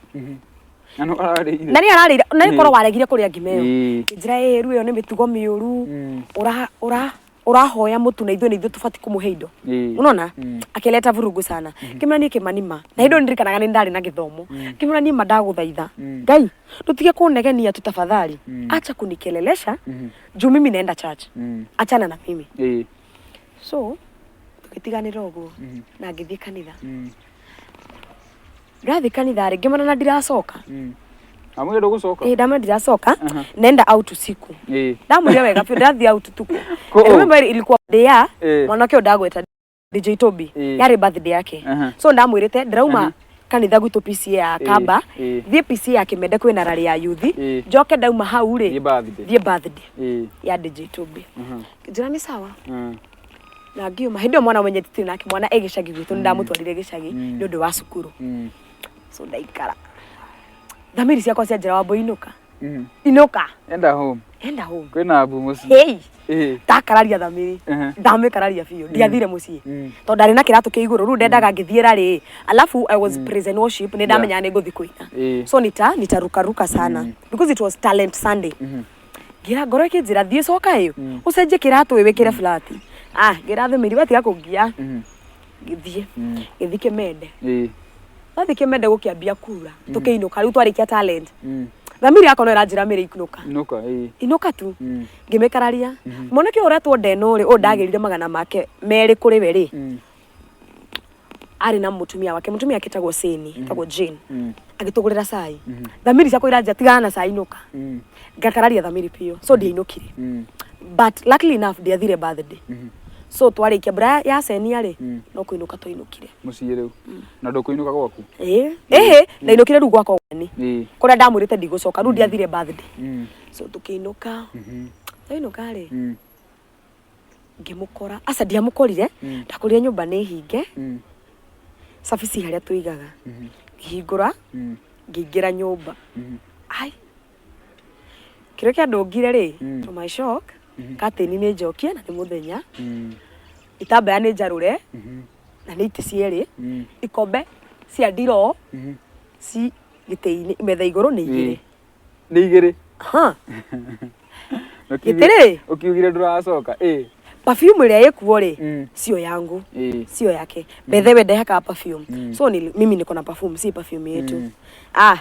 Na nĩ ararĩire. Na nĩ ararĩire, na nĩ korwo waregire kũrĩa ngima ĩyo. Ngĩnjĩra ĩĩ rĩu ĩyo nĩ mĩtugo mĩũru. Ũra ũra ũrahoya mũtu na ithuĩ nĩ ithuĩ tũbatiĩ kũmũhe indo. Unaona? Akileta vurugu sana. Ngĩmwĩra niĩ Kĩmani ma. Na hĩndĩ ĩyo ndirikanaga nĩ ndarĩ na gĩthomo. Ngĩmwĩra niĩ ma ndagũthaitha. Ngai, ndũtige kũnegenia tu tafadhali. Acha kunikelelesha juu mimi naenda church. Achana na mimi. So tũgĩtiganĩra ũguo na ngĩthiĩ kanitha. Ndathiĩ kanitha rĩ, ngĩmwĩra na ndiracoka. Amwĩra ndũgũcoka? Ĩĩ, ndamwĩra ndiracoka, nenda out usiku. Ndamwĩra wega biũ ndathiĩ out utuku. Kũ? I remember ilikuwa day ya mwanake ũyũ ndagweta DJ Toby. Yarĩ birthday yake. So ndamwĩrĩte ndĩrauma kanitha gwitũ PCA ya Kamba, thiĩ PCA ya Kĩmende kwĩna rally ya youth, njoke ndauma hau rĩ, Thiĩ birthday. Thiĩ birthday ya DJ Toby. Njĩra nĩ sawa. Na ngiuma hĩndĩ ĩyo mwana ũmenye tũtirĩ nake, mwana e gĩcagi gwitũ, nĩ ndamũtwarire gĩcagi nĩ ũndũ wa cukuru. So ndaikara thamiri ciakwa cia njĩra wambo inũka, inũka. Enda home. Enda home. Kwĩna abu mũciĩ. Hey, ndakararia thamiri, ndamĩkararia biũ, ndiathire mũciĩ tondũ ndarĩ na kĩratũ kĩa igũrũ, rĩu ndendaga ngĩthiĩ rarĩ, alafu I was praise and worship, nĩ ndamenyaga nĩ ngũthiĩ kũina. So nitarukaruka sana because it was talent Sunday. Ngira ngoro ĩkĩnjĩra thiĩ coka ĩyo ũcenjie kĩratũ ĩ wĩkĩre flat. Ah, ngĩra thamiri watiga kũngia. Ngĩthiĩ ngĩthiĩ Kĩmende. Twathiĩ Kĩmende gũkĩambia kura, tũkĩinũka rĩu twarĩkia talent. Thamiri yakwa no ĩranjĩra mĩrĩ inũka. Inũka, ĩĩ. Inũka tu. Ngĩmĩkararia. Mwanake ũyũ ũretwo Ndeno rĩ, ũyũ ndagĩrire magana make 2 kũrĩ we rĩ, arĩ na mũtumia wake, mũtumia wake etagwo Seni, etagwo Jane. Agĩtũgũrĩra cai. Thamiri ciakwa iranjĩra tigana na cai inũka. Ngakararia thamiri biũ. So ndiainũkire. But luckily enough ndiathire birthday. So twarĩkia mbura ya cenia rĩ, no kũinũka twainũkire. Mũciĩ rĩu. Na ndũkũinũka gwaku? Ĩĩ. Ĩhĩ, ndainũkire rĩu gwakwa gwani. Kũrĩa ndamwĩrĩte ndigũcoka, rĩu ndiathire birthday. So tũkĩinũka. Twainũka rĩ, ngĩmũkora. Aca ndiamũkorire, ndakorire nyũmba nĩ hinge. Cabici harĩa tũigaga. Ngĩhingũra, ngĩingĩra nyũmba. Ai. Kĩrĩa kĩandũngire rĩ, to my shock, curtain nĩ njokie na nĩ mũthenya. Itambaya nĩ njarũre na nĩ itĩ cierĩ. Ikombe cia ndiroo ci gĩtĩ-inĩ metha igũrũ nĩ igĩrĩ. Nĩ igĩrĩ. Ha. Gĩtĩ rĩ? Ũkiugire ndũracoka. Perfume ĩrĩa ĩkuo rĩ, sio yangu. Sio yake. By the way ndehakaga perfume. So mimi niko na perfume, si perfume yetu. Ah,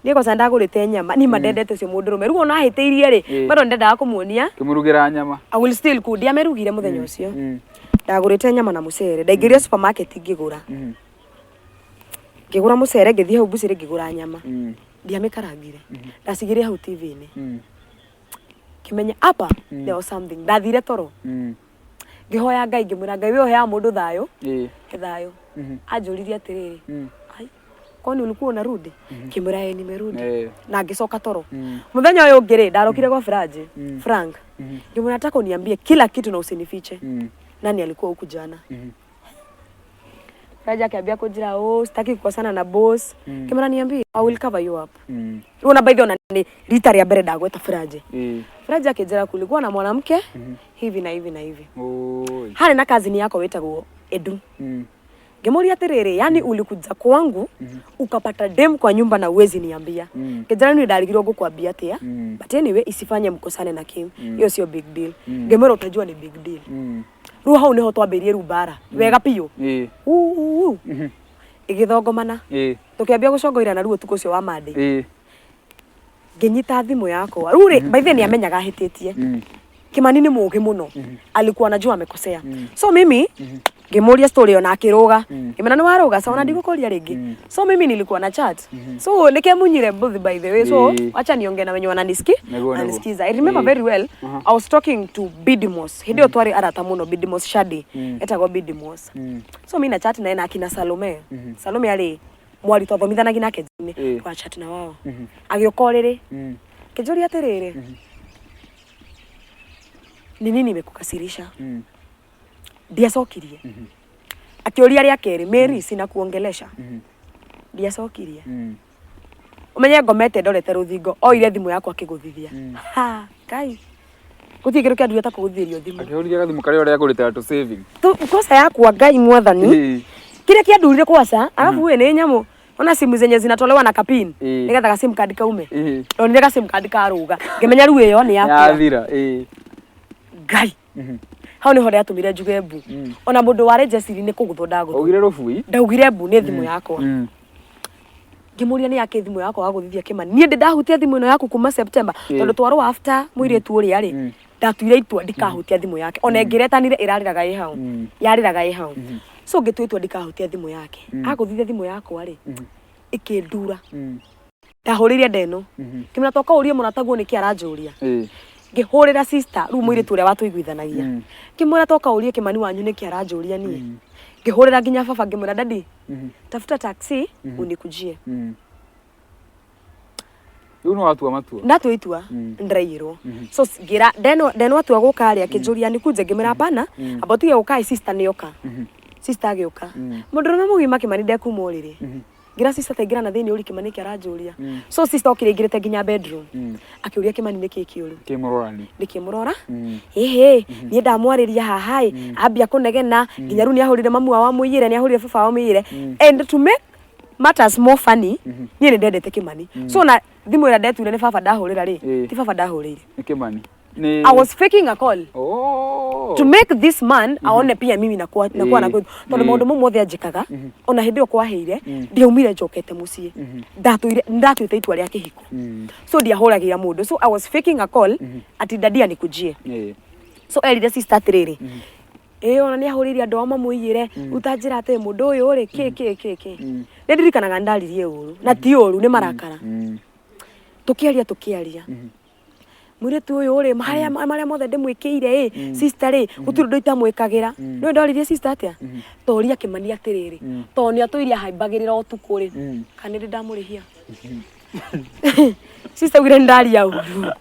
niĩ kwanza ndagũrĩte nyama, niĩ ma ndendete ũcio mũndũrũme. Rĩu ona ahĩtĩirie rĩ, bado ndendaga kũmuonia. Kĩmũrugĩra nyama. I will still cook. Ndiamĩrugire mũthenya ũcio. Ndagũrĩte nyama na mũcere. Ndaingĩrire supermarket ngĩgũra. Ngĩgũra mũcere, ngĩthiĩ hau mbucĩrĩ ngĩgũra nyama. Ndiamĩkarangire, ndacigĩrĩire hau TV-inĩ. Ngĩmenya apa there was something. Ndathire toro, ngĩhoya Ngai, ngĩmwĩra, "Ngai, we ũheaga mũndũ thayũ, he thayũ." Anjũririe atĩrĩrĩ, "Ai, kwani ulikuwa unarudi?" Ngĩmwĩra, "Ĩ, nimerudi." Na ngĩcoka toro. Mũthenya ũyũ ũngĩ rĩ, ndarokire kwa Franji Frank, ngĩmwĩra, "Nataka uniambie kila kitu na usinifiche. Nani alikuwa huku jana?" Franji akiambia kunjira, "Oh, sitaki kukosana na boss." Ngĩmwĩra, "Niambie, I will cover you up." Rĩu ona by the way, ona nĩ rita rĩa mbere ndagweta Franji. Franji akĩnjĩra kulikuwa na mwanamke hivi na hivi na hivi. Oi. Harĩ na kazini yako wĩtagwo Edu. Ngĩmũria atĩrĩrĩ, "Yani ulikuja kwangu ukapata dem kwa nyumba na uwezi niambia?" Ngĩnjĩra, "Niĩ ndarigirwo ngũkwambia atĩa. But anyway, isifanye mkosane na Kim. Hiyo sio big deal." Ngĩmwĩra, "Utajua ni big deal." Rĩu hau nĩho twambĩrie rĩu mbara wega biũ. Uu, ĩgĩthongomana. Tũkĩambia gũcongoira na rĩu ũtukũ ũcio wa Monday, ngĩnyita thimũ yakwa rĩu rĩ. By the way, nĩamenyaga ahĩtĩtie. Kimani nĩ mũũgĩ mũno, alikuwa anajua amekosea. So mimi ngĩmũria story ĩyo na akĩrũga. Ngĩmwĩra, "Nĩ warũga sawa, na ndigũkũria rĩngĩ." So mimi nilikuwa na chat, so nikemunyire mbuthi by the way. So wacha niongee na wenye wananisikia. Nĩguo. Wananisikiza. I remember very well, I was talking to Bidimos. Hĩndĩ ĩyo twarĩ arata mũno. Bidimos Shadi, etagwo Bidimos. So mi na chat naye na akina Salome. Salome arĩ mwari twathomithanagia nake njini. Twa chat na wao, agĩũka ũrĩrĩ, kĩnjũria atĩrĩrĩ, "Ni nini imekukasirisha?" Ndiacokirie. Akĩũria rĩa kerĩ, "Mary, sina kuongelesha?" Ndiacokirie. Ũmenye ngomete ndorete rũthingo, oire thimũ yakwa akĩgũthithia. Ha, Ngai, gũtirĩ kĩndũ kĩanduire ta kũgũthithĩrio thimũ. Akĩhũrithia gathimũ karĩa ũrĩa agũrĩte tũ saving. Kosa yakwa, Ngai mwathani, kĩrĩa kĩandurire kwaca, arabu we nĩ nyamũ ona simu zenye zinatolewa na kapin nĩgetha ga sim card kaume. Ndonire ga sim card karũga, ngĩmenya rĩu ĩyo nĩ yakwa. Yathira. Ngai, hau nĩho ndĩratũmire njuge mbu. Ona mũndũ warĩ njeciri nĩ kũgũthwo ndagũthwo. Augire rũbui. Ndaugire mbu nĩ thimũ yakwa. Ngĩmũria, "Nĩ yake thimũ yakwa wagũthithia, Kĩmani? Niĩ ndĩ ndahutia thimũ ĩno yaku kuma September?" Tondũ twarũa after mũirĩtu ũrĩa rĩ, ndatuire itua ndikahutia thimũ yake. Ona ĩngĩretanire ĩrarĩraga ĩ hau, yarĩraga ĩ hau. So ngĩtua itua ndikahutia thimũ yake. Agũthithia thimũ yakwa rĩ, ĩkĩndura. Ndahũrĩire ndeno, ngĩmwĩra, "Toka ũrie mũrataguo nĩkĩ aranjũria." Ngĩhũrĩra sister rĩu mũirĩtu ũrĩa watũiguithanagia, ngĩmwĩra, "Toka ũrie Kĩmani wanyu nĩkĩ aranjũria niĩ." Ngĩhũrĩra nginya baba, ngĩmwĩra, "Daddy, tafuta taxi unikujie." Rĩu no watua matua. Ndatua itua, ndĩraiyĩrwo. So ngĩra ndeno, ndeno atua gũka rĩ, akĩnjũria nikuje, ngĩmwĩra, "Hapana, amba ũtige gũka ĩ, sister nĩoka." Sister agĩũka, mũndũrũme mũgima Kĩmani ndekuma ũrĩrĩ. Ngĩra sister, "Taingĩra na thĩinĩ ũri Kĩmani nĩkĩ aranjũria." So sister okire aingĩrĩte nginya bedroom, akĩũria Kĩmani nĩkĩ kĩũru. Kĩmũrorani. Ndĩkĩmũrora. Ĩhĩ, niĩ ndamwarĩria haha ĩ, ambia kũnegena nginya rĩu nĩahũrire mamu wao amũiyĩre, nĩahũrire baba wao amũiyĩre. And to make matters more funny, niĩ nĩ ndendete Kĩmani. So na thimũ ĩrĩa ndetuire nĩ baba ndahũrĩra rĩ, ti baba ndahũrĩire. Nĩ Kĩmani. Nĩ I was faking a call Oh. to make this man aone pia mimi nakuwa na tondũ maũndũ mau mothe anjĩkaga, ona hĩndĩ ĩyo kwahĩire ndiaumire njokete mũciĩ. Ndatũire ndatuĩte itua rĩa kĩhiko. So ndiahũragĩra mũndũ, so I was faking a call ati daddy anikujie. So erire sister atĩrĩrĩ, "Ĩ, ona nĩ ahũrĩire andũ ao mamũiyĩre, rĩu ta njĩra atĩ mũndũ ũyũ rĩ, kĩ kĩ kĩ kĩ." Nĩ ndirikanaga nĩ ndaririe ũru, na ti ũru, nĩ marakara. Tũkĩaria, tũkĩaria, mũirĩtu ũyũ rĩ, marĩa marĩa mothe ndĩmwĩkĩire ĩ, sister rĩ, gũtirĩ ũndũ itamwĩkagĩra. Nĩ ndoririe sister atĩa, "Toria Kĩmani atĩrĩrĩ, tondũ nĩ atũirie ahaimbagĩrĩra ũtukũ rĩ, kana nĩ ndamũrĩhia?" Sister augire nĩ ndaria ũru,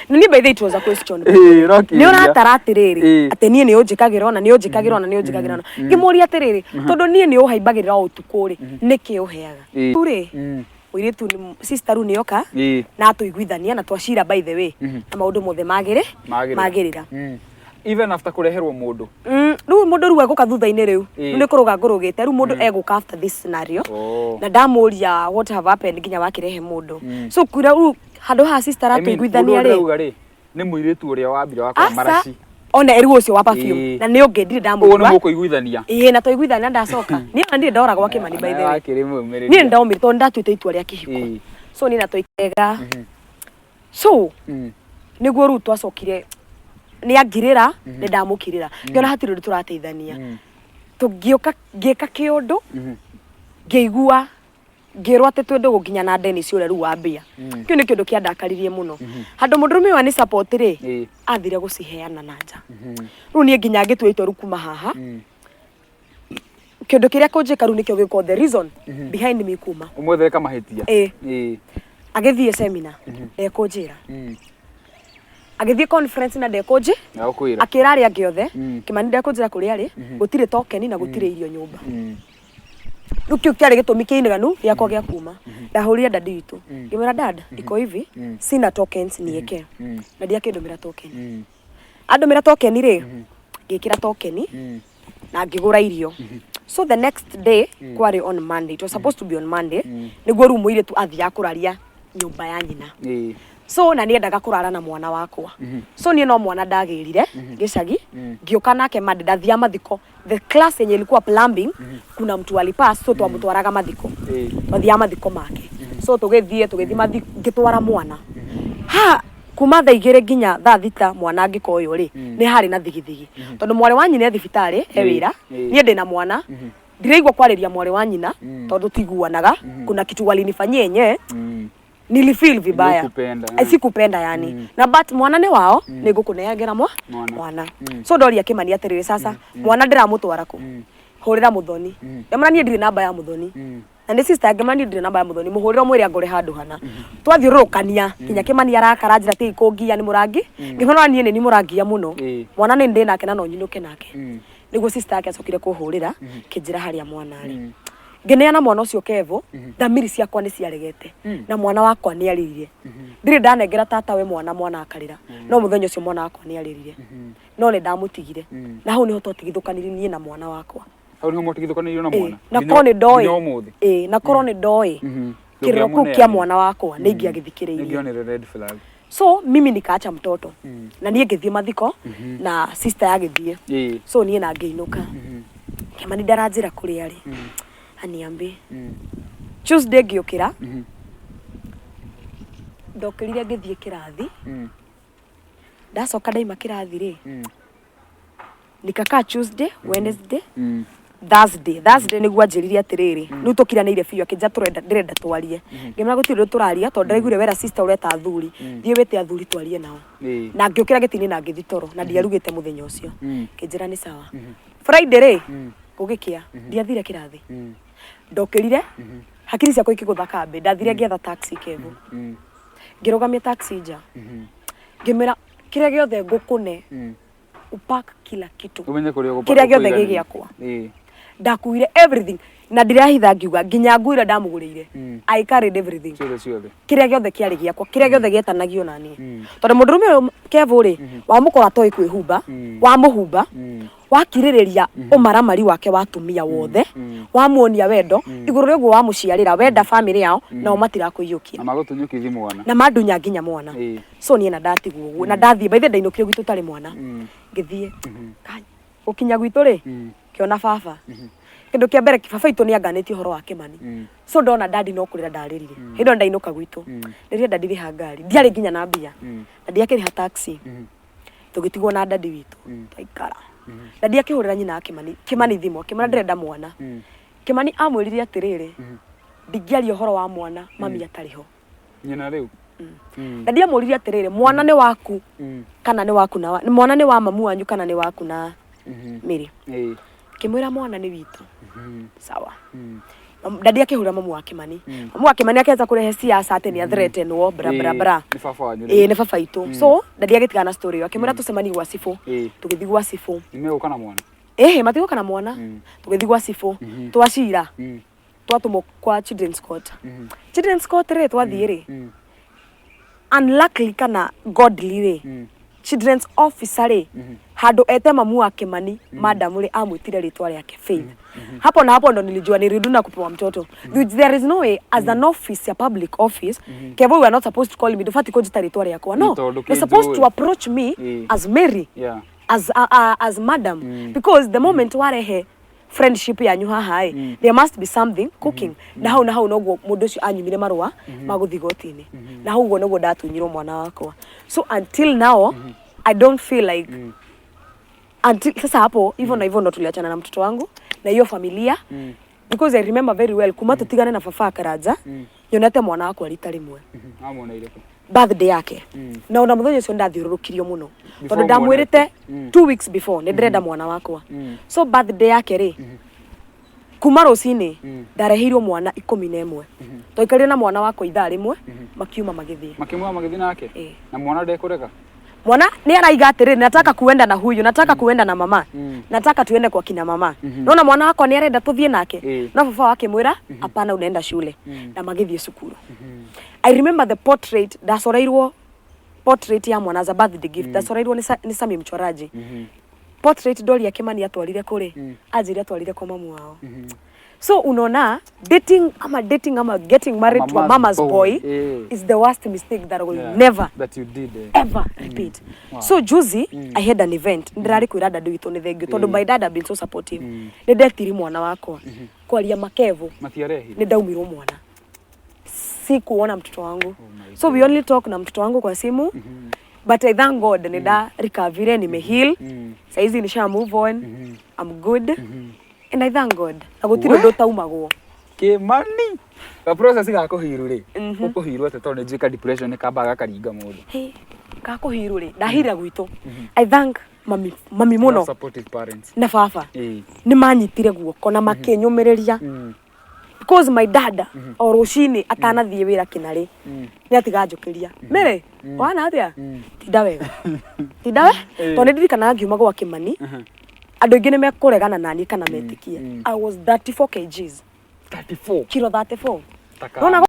na niĩ by the way it was a question. Ĩĩ, ũrakĩũria. Nĩ ũratara atĩrĩrĩ, atĩ niĩ nĩ ũnjĩkagĩra ona, nĩ ũnjĩkagĩra ona, nĩ ũnjĩkagĩra ona. Ngĩmũria atĩrĩrĩ, "Tondũ niĩ nĩ ũhaimbagĩrĩra o ũtukũ rĩ, nĩkĩ ũheaga?" Rĩu rĩ, mũirĩtu sister rĩu nĩoka na atũiguithania na twacira by the way, na maũndũ mothe magĩrĩ Magĩrĩra. magĩrĩra. Even after kũreherwo mũndũ. Rĩu mũndũ rĩu egũka thutha-inĩ rĩu. Rĩu nĩ kũrũga ngũrũgĩte, rĩu mũndũ egũka after this scenario. Oh. Na ndamũria what have happened nginya wakĩrehe mũndũ. So kura rĩu handũ haha sister I mean, mũndũ aratũiguithania ũrĩa rĩ. ũrauga rĩ, nĩ mũirĩtu ũrĩa wambire wakora Aca, maraci. Ona rĩu ũcio wa perfume na nĩ ũngĩ ndirĩ Ũguo nĩ ndamũigua. mũkũiguithania. Ĩĩ, na twaiguithania ndacoka niĩ ona ndirĩ ndora gwa Kĩmani by the way. Akĩrĩ mũmĩrĩria. Niĩ nĩndaumire tondũ nĩndatuĩte itua rĩa kĩhiko. So niĩ na twaikega, so nĩguo rĩu twacokire, nĩ angirĩra, nĩ ndamũkirĩra, ngĩona hatirĩ ũndũ tũrateithania. Tũngĩũka ngĩka kĩũndũ, ngĩigua Ngĩrwo atĩ twĩ ndũgũ nginya na Dennis ũrĩa rĩu wa mbia. Kĩu nĩ kĩũndũ kĩandakaririe mũno. Handũ mũndũrũme ũyũ ani support rĩ, athire gũciheana na nja. Rĩu niĩ nginya ngĩtua itua rĩu kuma haha, kĩũndũ kĩrĩa kũnjĩka rĩu nĩkĩo gĩgũkorwo the reason behind me kuma. Ũmwethere kamahĩtia. Ĩĩ. Agĩthiĩ seminar, ndekũnjĩra. Agĩthiĩ conference na ndekũnjĩ Ndagũkwĩra. Akĩra arĩa angĩ othe, Kĩmani ndekũnjĩra kũrĩa arĩ, gũtirĩ token na gũtirĩ irio nyũmba. Rĩu kĩu kĩarĩ gĩtũmi kĩiganu gĩakwa gĩa kuma. Ndahũrire dadi witũ, ngĩmwĩra, "Dad, iko hivi, sina tokens, nieke." Na ndiakĩndũmĩra token. Andũmĩra token rĩ, ngĩkĩra token na ngĩgũra irio. So the next day kwarĩ on Monday, it was supposed to be on Monday, nĩguo rĩu mũirĩtu athiaga kũraria nyũmba ya nyina. So na niendaga kũrara na mwana wakwa, so niĩ no mwana ndagĩrire gĩcagi, ngĩũka nake Monday. Ndathiaga mathiko, the class yenye ilikuwa plumbing, kuna mtu alipass, so twamũtwaraga mathiko. Twathiaga mathiko make, so tũgĩthiĩ mathiko, ngĩtwara mwana ha kuma thaa 2 nginya thaa 6. Mwana angĩka ũyũ rĩ, nĩ harĩ na thigithigi tondũ mwarĩ wa nyina e thibitarĩ e wĩra. Niĩ ndĩ na mwana, ndiraigua kwarĩria mwarĩ wa nyina tondũ tiguanaga. Kuna kitu walinifanyia yenyewe nilifeel vibaya. Nĩũkupenda, Eh, sikupenda yani, na but mwana nĩ wao, nĩ ngũkũnengera mwa Mwana. Mwana. So ndoria Kĩmani atĩrĩrĩ, "Sasa mwana ndĩramũtwara kũ? Hũrĩra Mũthoni." Ndamwĩra niĩ ndirĩ namba ya Mũthoni, na nĩ sister. Ngĩmwĩra niĩ ndirĩ namba ya Mũthoni, mũhũrĩre ũmwĩre angore handũ hana. Twathiũrũrũkania nginya Kĩmani arakara, njĩra tigai kũngia nĩ mũrangi. Ngĩmwĩra niĩ nĩ ni mũrangia mũno. Mwana nĩ ndĩ nake na no nyinũke nake. Nĩguo sister yake acokire kũhũrĩra kĩnjĩra harĩa mwana arĩ. Ngĩneana mwana ũcio Kevo, thamiri ciakwa nĩ ciaregete na mwana wakwa nĩ arĩrire. Ndirĩ ndanengera tata we mwana, mwana akarĩra, no mũthenya ũcio mwana wakwa nĩ arĩrire, no nĩ ndamũtigire, na hau nĩho twatigithũkanirie niĩ na mwana wakwa. Hau nĩho mwatigithũkanirio na mwana? Na korwo nĩ ndoĩ Nginya ũmũthĩ? Ĩĩ, na korwo nĩ ndoĩ kĩrĩro kĩu kĩa mwana wakwa, nĩ ingĩagĩthikĩrĩirie. Nĩngĩonire red flag. So mimi nikaacha mtoto na niĩ ngĩthiĩ mathiko na sister yagĩthiĩ. So niĩ na ngĩinũka. Kĩmani ndaranjĩra kũrĩa arĩ, aniambi. Tuesday ngĩũkĩra, ndokĩrire ngĩthiĩ kĩrathi. Ndacoka ndaima kĩrathi rĩ, nikakaa Tuesday, Wednesday, Thursday. Thursday nĩguo anjĩrire atĩrĩrĩ, rĩu tũkiranĩire biũ, akĩnjĩra tũrenda, ndĩrenda twarie. Ngĩmwĩra gũtirĩ ũndũ tũraria tondũ ndĩraiguire wera sister ũreta athuri, thiĩ wĩte athuri twarie nao. Na ngĩũkĩra gĩtĩ-inĩ na ngĩthiĩ toro na ndiarugĩte mũthenya ũcio. Kĩnjĩra nĩ sawa. Friday rĩ, gũgĩkĩa ndiathire kĩrathi. Ndokĩrire, hakiri ciakwa ikĩgũtha kambĩ, ndathire ngĩetha taxi Kevu. Ngĩrũgamia taxi nja, ngĩmĩra kĩrĩa gĩothe ngũkũne, upack kila kitu. Ũmenye kũrĩa Kĩrĩa gĩothe gĩ gĩakwa. Ndakuire everything na ndirahitha ngiuga nginya nguo ĩrĩa ndamũgũrĩire. I carried everything. Ciothe ciothe. Kĩrĩa gĩothe kĩarĩ gĩakwa, kĩrĩa gĩothe gĩetanagio na niĩ, tondũ mũndũrũme ũyũ Kevu rĩ, wamũkora atoĩ kwĩhumba, wamũhumba, wakirĩrĩria ũmaramari wake wa atumia wothe, wamuonia wendo igũrũ rĩa ũguo, wamũciarĩra, wenda bamĩrĩ yao, nao matirakũiyũkia. Na magũtunyũkithi mwana. Na mandunya nginya mwana. So niĩ na ndatigwo ũguo na ndathiĩ baithe, ndainũkire gwitũ tarĩ mwana. Ngĩthiĩ gũkinya gwitũ rĩ, ngĩona baba. Kĩndũ kĩa mbere, baba witũ nĩ anganĩtie ũhoro wa Kĩmani. So ndona dadi no kũrĩra ndarĩrire. Hĩndĩ ĩyo ndainũka gwitũ, rĩrĩa dadi rĩha ngari, ndiarĩ nginya na mbia na ndiakĩrĩha taxi. Tũgĩtigwo na dadi witũ, twaikara. Dadi akĩhũrĩra nyina wa Kĩmani, Kĩmani thimũ, akĩmwĩra, "Ndĩrenda mwana." Kĩmani amwĩrire atĩrĩrĩ, "Ndingĩaria ũhoro wa mwana mami atarĩ ho." Nyina rĩu. Dadi amũririe atĩrĩrĩ, "Mwana nĩ waku kana nĩ waku na mwana nĩ wa mamu wanyu kana nĩ waku na Mary?" Kĩmwĩra mwana nĩ witũ. Sawa. Dadi akĩhũra mamu wa Kĩmani. Mamu wa Kĩmani akĩanza kũrehe siasa atĩ nĩ athreatenwo, bra bra bra. Nĩ baba wanyu. Ĩĩ, nĩ baba itũ. So dadi agĩtigana na story ĩyo, akĩmwĩra tũcemanie gwa cibũ. Tũgĩthiĩ gwa cibũ. Nĩ megũka na mwana? Ĩhĩ, matigũka na mwana. Tũgĩthiĩ gwa cibũ, twacira, twatũmwo kwa children's court. Children's court rĩ, twathiĩ rĩ, unluckily kana godly rĩ, children's officer rĩ, handũ ete mamu wa Kimani madam rĩ, amwĩtire rĩtwa rĩake Faith. Hapo na hapo ndo nilijua niliduna kupewa mtoto. There is no way as an office ya public office, Kevo, we are not supposed to call me, ndũbatiĩ kũnjĩta rĩtwa rĩakwa, no. Nĩ tondũ You're supposed to kĩnjũĩ. approach me as Mary, as madam, because the moment warehe friendship yanyu haha ĩ, there must be something cooking. Na hau noguo mũndũ ũcio anyumire marũa ma gũthiĩ goti-inĩ, na hau ũguo nĩguo ndatunyirwo mwana wakwa. So until now I don't feel like, until sasa hapo hivyo na hivyo ndo tuliachana na mtoto wangu na hiyo familia. Because I remember very well kuma tũtigane na baba Karanja, nyonete mwana wakwa rita rĩmwe. Amuoneire kũ? Birthday yake. Na ona mũthenya ũcio ndathiũrũrũkirio mũno Before tondũ ndamwĩrĩte muonete. 2 weeks before nĩ ndĩrenda mwana wakwa. So birthday yake rĩ, kuma rũcinĩ ndareheirwo mwana 11. Twaikarire na mwana wakwa ithaa rĩmwe, makiuma magĩthiĩ. Makĩmuoya magĩthiĩ nake? Ĩĩ. Na mwana ndekũrega? Mwana nĩ araiga atĩrĩrĩ, "Nataka kuenda na huyu, nataka kuenda na mama, nataka tuende kwa kina mama." Nona mwana wakwa nĩ arenda tũthiĩ nake. No baba wake mwĩra, "Hapana, unaenda shule." Na magĩthiĩ cukuru. I remember the portrait ndacoreirwo, portrait ya mwana as a birthday gift ndacoreirwo nĩ Sami Mchoraji. Portrait ndoria Kimani atwarire kũrĩ, anjĩre atwarire kwa mamu wao. So unaona dating ama getting married to a mama's boy is the worst mistake that I will never That you did, eh. ever repeat. So juzi I had an event, ndirari kwira dad witũ nĩ thank you tondũ my dad have been so supportive. Nĩ ndetiri mwana wakwa kwaria makevo. Matiarehire? Nĩ ndaumirwo mwana, si kuona mtoto wangu. Oh my. So we only talk na mtoto wangu kwa simu, but I thank God nĩ nda recover, nimeheal. Saizi nisha move on, I'm good and I thank God, na gũtirĩ ũndũ ũtaumagwo. Kimani, ga process ga kũhiru rĩ, ũkũhirwo atĩa? Tondũ nĩ njũĩ ka depression nĩ kambaga gakaringa mũndũ. Hey, gakũhirwo rĩ, ndahira gwitũ. I thank mami, mami mũno. Supportive parents. Na baba. Nĩ manyitire guoko na makĩnyũmĩrĩria because my dad o rũcinĩ atanathiĩ wĩra kĩnarĩ nĩ atiga njũkĩria, "Mary, wana atĩa? Tinda wega, tinda we." Tondũ nĩ ndirikanaga ngiuma gwa Kĩmani, andũ aingĩ nĩ mekũregana naniĩ kana metĩkie, I was 34 kgs. 34? Kilo 34. Taka. Nona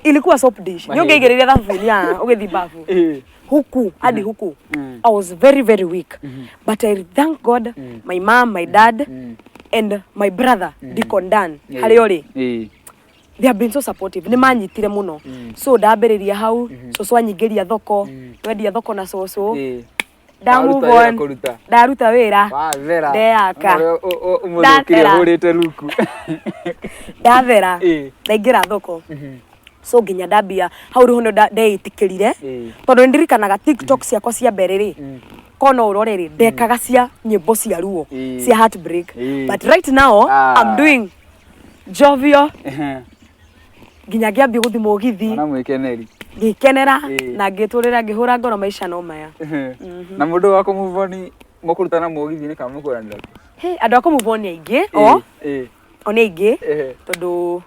ilikuwa soap dish nĩ Mahĩndĩ. Ũngĩigĩrĩria thabuni ya ũgĩthiĩ bafu huku hadi huku. I was very, very weak, but I thank God, my mom, my dad and my brother Deacon Dan harĩa ũrĩ, they have been so supportive. Nĩ manyitire mũno. So ndambĩrĩria hau, cũcũ anyingĩria thoko, twendia thoko na cũcũ. Nda Waruta move wĩra on. kũruta. Ndaruta wĩra. Wathera. Ndeyaka. Ũmũthũkire Ndathera. ũhũrĩte luku. Ndathera. Ndaingĩra thoko. So nginya ndambia hau rĩho nĩ ndeĩtĩkĩrire tondũ nĩ ndirikanaga TikTok ciakwa cia mbere rĩ, ko no ũrore rĩ, ndekaga cia nyĩmbo cia ruo, cia heartbreak. But right now I'm doing jovial, nginya ngĩambia gũthiĩ mũgithi. Mwana mwĩkeneri. Ngĩkenera na ngĩtũrĩra ngĩhũra ngoro maica no maya. Na mũndũ wa kũmove on mũkũrutana mũgithi-inĩ kana mũkũranĩra? Hey, andũ a kũmove on nĩ aingĩ, o o nĩ aingĩ tondũ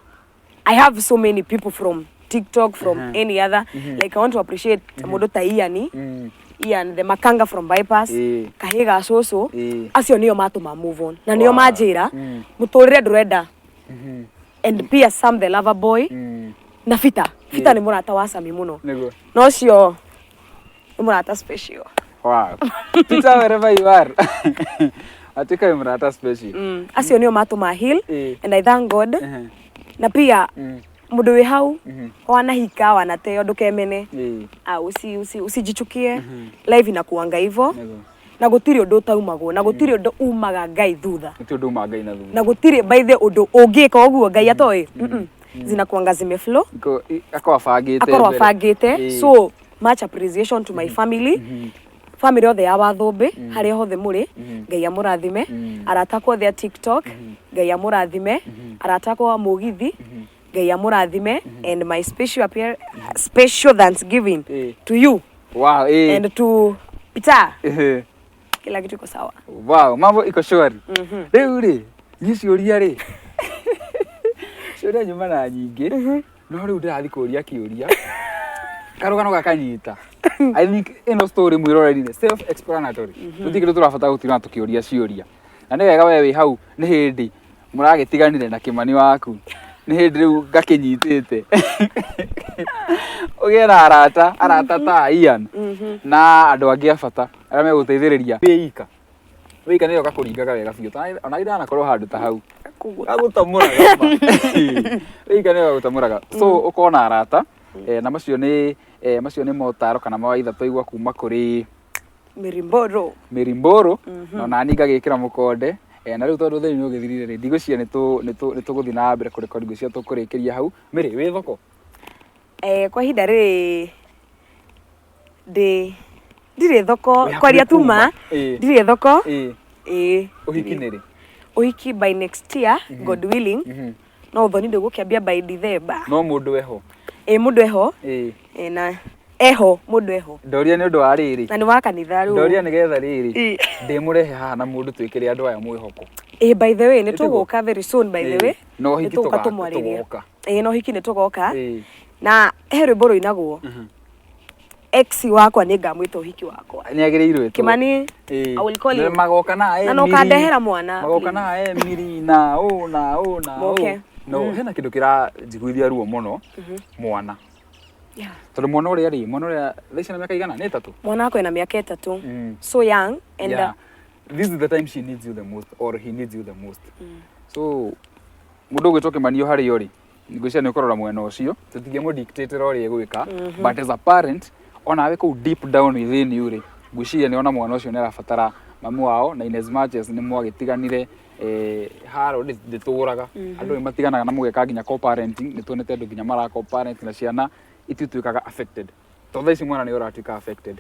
I have so many people from TikTok, from any other. Like, I want to appreciate mũndũ ta Ian, Ian the Makanga from Bypass, kahĩ ga cũcũ. Acio nĩo matũma move on na nĩo manjĩra mũtũrĩre ndũrenda. And pia Sam the Lover Boy na Fita. Fita nĩ mũrata wa Sami mũno. Na ũcio nĩ mũrata special. Wow. Peter, wherever you are. Atuĩka wĩ mũrata special. Acio nĩo matũma heal and I thank God. Na pia mũndũ wĩ hau wanahika, wanateo, ndũkemene. Ah, usijichukie, life inakuanga hivyo. Na gũtirĩ ũndũ ũtaumagwo, na gũtirĩ ũndũ umaga Ngai thutha. Gũtirĩ ũndũ uma Ngai na thutha. Na gũtirĩ by the ũndũ ũngĩka ũguo Ngai atoĩ. Zinakuanga zimeflow. Akorwo abangĩte Akorwo mbere. abangĩte. So much appreciation to my family, family othe ya Wathũmbĩ, harĩa hothe mũrĩ, Ngai amũrathime. Arata akwa othe a TikTok, Ngai amũrathime. Arata akwa a mũgithi, Ngai amũrathime. And my special thanksgiving to you and to Peter. Kila kitu iko sawa. Wow, mambo iko shwari. Rĩu rĩ, niĩ ciũria rĩ, ciũria nyuma na nyingĩ, no rĩu ndĩrathiĩ kũria kĩũria karũgano gakanyita. I think ĩno story mwĩroreri nĩ self explanatory. Tũtirĩ kĩndũ tũrabatara gũtinda tũkĩũria ciũria. Na nĩ wega we wĩ hau nĩ hĩndĩ mũragĩtiganire na Kĩmani waku. Nĩ hĩndĩ rĩu ngakĩnyitĩte. Ũgĩe na arata, arata ta Ian na andũ angĩ a bata arĩa megũteithĩrĩria. Wĩ ika. Wĩ ika nĩyo gakũringaga wega biũ. Ona ndanakorwo handũ ta hau. Gagũtamũraga ma. Wĩ ika nĩyo gagũtamũraga. So ũkorwo na arata na macio nĩ motaro kana mawaitha twaigua kuma kũrĩ Mirimboro. Mirimboro, na onani ngagĩkĩra mũkonde. Na rĩu tondũ thĩinĩ nĩ ũgĩthirire rĩ, ndigwĩciria nĩ tũgũthiĩ na mbere kũrekondi, ngwĩciria tũkũrĩkĩria hau. Mary, wĩ thoko? Kwa ihinda rĩrĩ ndĩ ndirĩ thoko. Wĩ hakuhĩ Kwaria kuma. tuma, ndirĩ thoko. Ĩĩ. Ũhiki nĩ rĩ? Ũhiki by next year, God willing. No ũthoni ndũgũkĩambia by December. No mũndũ eho. Ĩ, mũndũ eho. Ĩ. Ĩ, na eho mũndũ eho. Ndoria nĩ ũndũ wa rĩrĩ. Na nĩ wa kanitha rĩu. Ndoria nĩgetha rĩrĩ. Ĩ. Ndĩmũrehe haha na mũndũ twĩkĩre andũ aya mwĩhoko. Ĩ, by the way, nĩ Nĩ tiguo? tũgũka very soon, by the Ĩ. way. Na ũhiki Nĩ tũgũka tũmwarĩrie. tũgoka. Ĩ, na ũhiki nĩ tũgoka. Ĩ. Na he rwĩmbo rũinagwo. Ex wakwa nĩ ngamwĩta ũhiki wakwa. Nĩ agĩrĩirwo ĩtwo. Kimani, Ĩ. I will call you. Magoka na Na Emily. no ũkandehera mwana. Magoka na Emily na ũ na ũ na ũ. Moke. No hena kĩndũ kĩranjiguithia ruo mũno. Mwana. Yeah. Tondũ mwana ũrĩa rĩ, mwana ũrĩa thaa ici na mĩaka igana nĩ 3. Mwana wakwa ena mĩaka 3. So young and Yeah. This is the time she needs you the most or he needs you the most. So mũndũ ũgwĩtwo Kĩmani o harĩa ũrĩ, ngwĩciria nĩ ũkũrora mwena ũcio, tũtingĩmũ dictate ũrĩa egwĩka, but as a parent, onawe kũu deep down within you rĩ, ngwĩciria nĩ ona mwana ũcio nĩ arabatara mamu wao, na in as much as nĩ mwagĩtiganire, haro ndĩtũraga, andũ nĩ matiganaga na mũgeka nginya co-parenting, nĩ tuonete andũ nginya mara co-parent na ciana itituĩkaga affected. Tondũ thaa ici mwana nĩ ũratuĩka affected.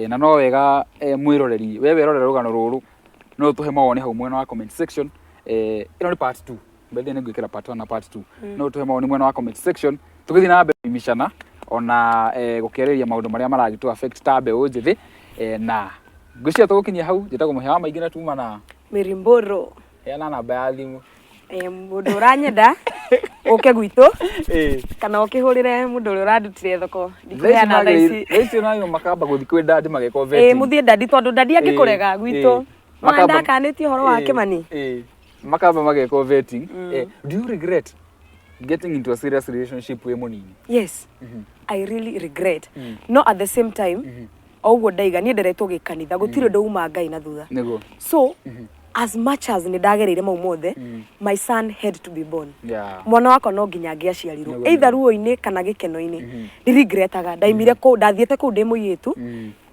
Na no wega mwĩroreri, we werorera rũgano rũrũ, no ũtũhe mawoni hau mwena wa comment section. Ĩno nĩ part 2. Mbere nĩ ngwĩkĩra part 1 na part 2. No ũtũhe mawoni mwena wa comment section, tũgĩthiĩ na mbere kũimicana ona gũkĩarĩrĩria maũndũ marĩa maragĩtũ affect ta mbeũ njĩthĩ. Na ngwĩciria tũgũkinyia hau, njĩtagwo Mũhĩa wa Maingĩ na tuma na Mirimboro. Heana namba ya thimũ. Mũndũ ũranyenda ũke gwitũ kana ũkĩhũrĩre mũndũ ũrĩa ũrandutire thoko, ndikũheana thaa ici. Thaa ici nayo makamba gũthiĩ kwĩ dadi mageka vetting. Mũthiĩ dadi, tondũ dadi angĩkũrega gwitũ. Mwana ndakanĩtie ũhoro wa Kĩmani. Makamba mageka vetting. Do you regret getting into a serious relationship wĩ mũnini? Yes. I really regret. No at the same time, o ũguo ndaiga niĩ nderetwo gĩkanitha, gũtirĩ ũndũ uma Ngai na thutha. Nĩguo. So as much as nĩ ndagereire mau mothe, my son had to be born. Mwana wakwa no nginya angĩaciarirwo, either ruo-inĩ kana gĩkeno-inĩ. Ndiregretaga, ndaimire kũu, ndathiĩte kũu ndĩ mũirĩtu,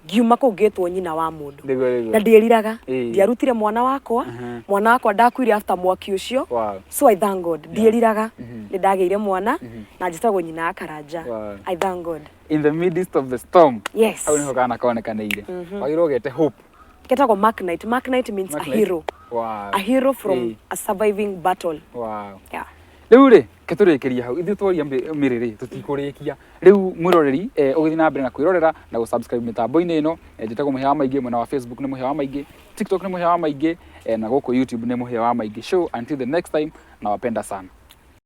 ngiuma kũu ngĩtwo nyina wa mũndũ. Nĩguo. Na ndiĩriraga, Ĩĩ. ndiarutire mwana wakwa, mwana wakwa ndakuire after mwaki ũcio. Wow. So I thank God, ndiĩriraga, nĩ ndagĩire mwana na njĩtagwo nyina wa Karanja. Wow. I thank God. In the midst of the storm. Yes. Hau niho kana konekanĩire. Wagĩrĩirwo ũgete Hope. Ketagwo Mark Knight. Mark Knight means Mark a Knight. hero. Wow. A hero from Ĩĩ. a surviving battle. Wow. Yeah. Rĩu rĩ, ke tũrĩkĩrie hau, ithuĩ twaria mĩrĩ rĩ, tũtikũrĩkia. Rĩu mwĩroreri, ũgĩthiĩ na mbere na kwĩrorera na gũ-subscribe mĩtambo-inĩ ĩno, njĩtagwo Mũhĩa wa Maingĩ, mwena wa Facebook nĩ Mũhĩa wa Maingĩ, TikTok nĩ Mũhĩa wa Maingĩ, na gũkũ YouTube nĩ Mũhĩa wa Maingĩ Show. Until the next time, nawapenda sana.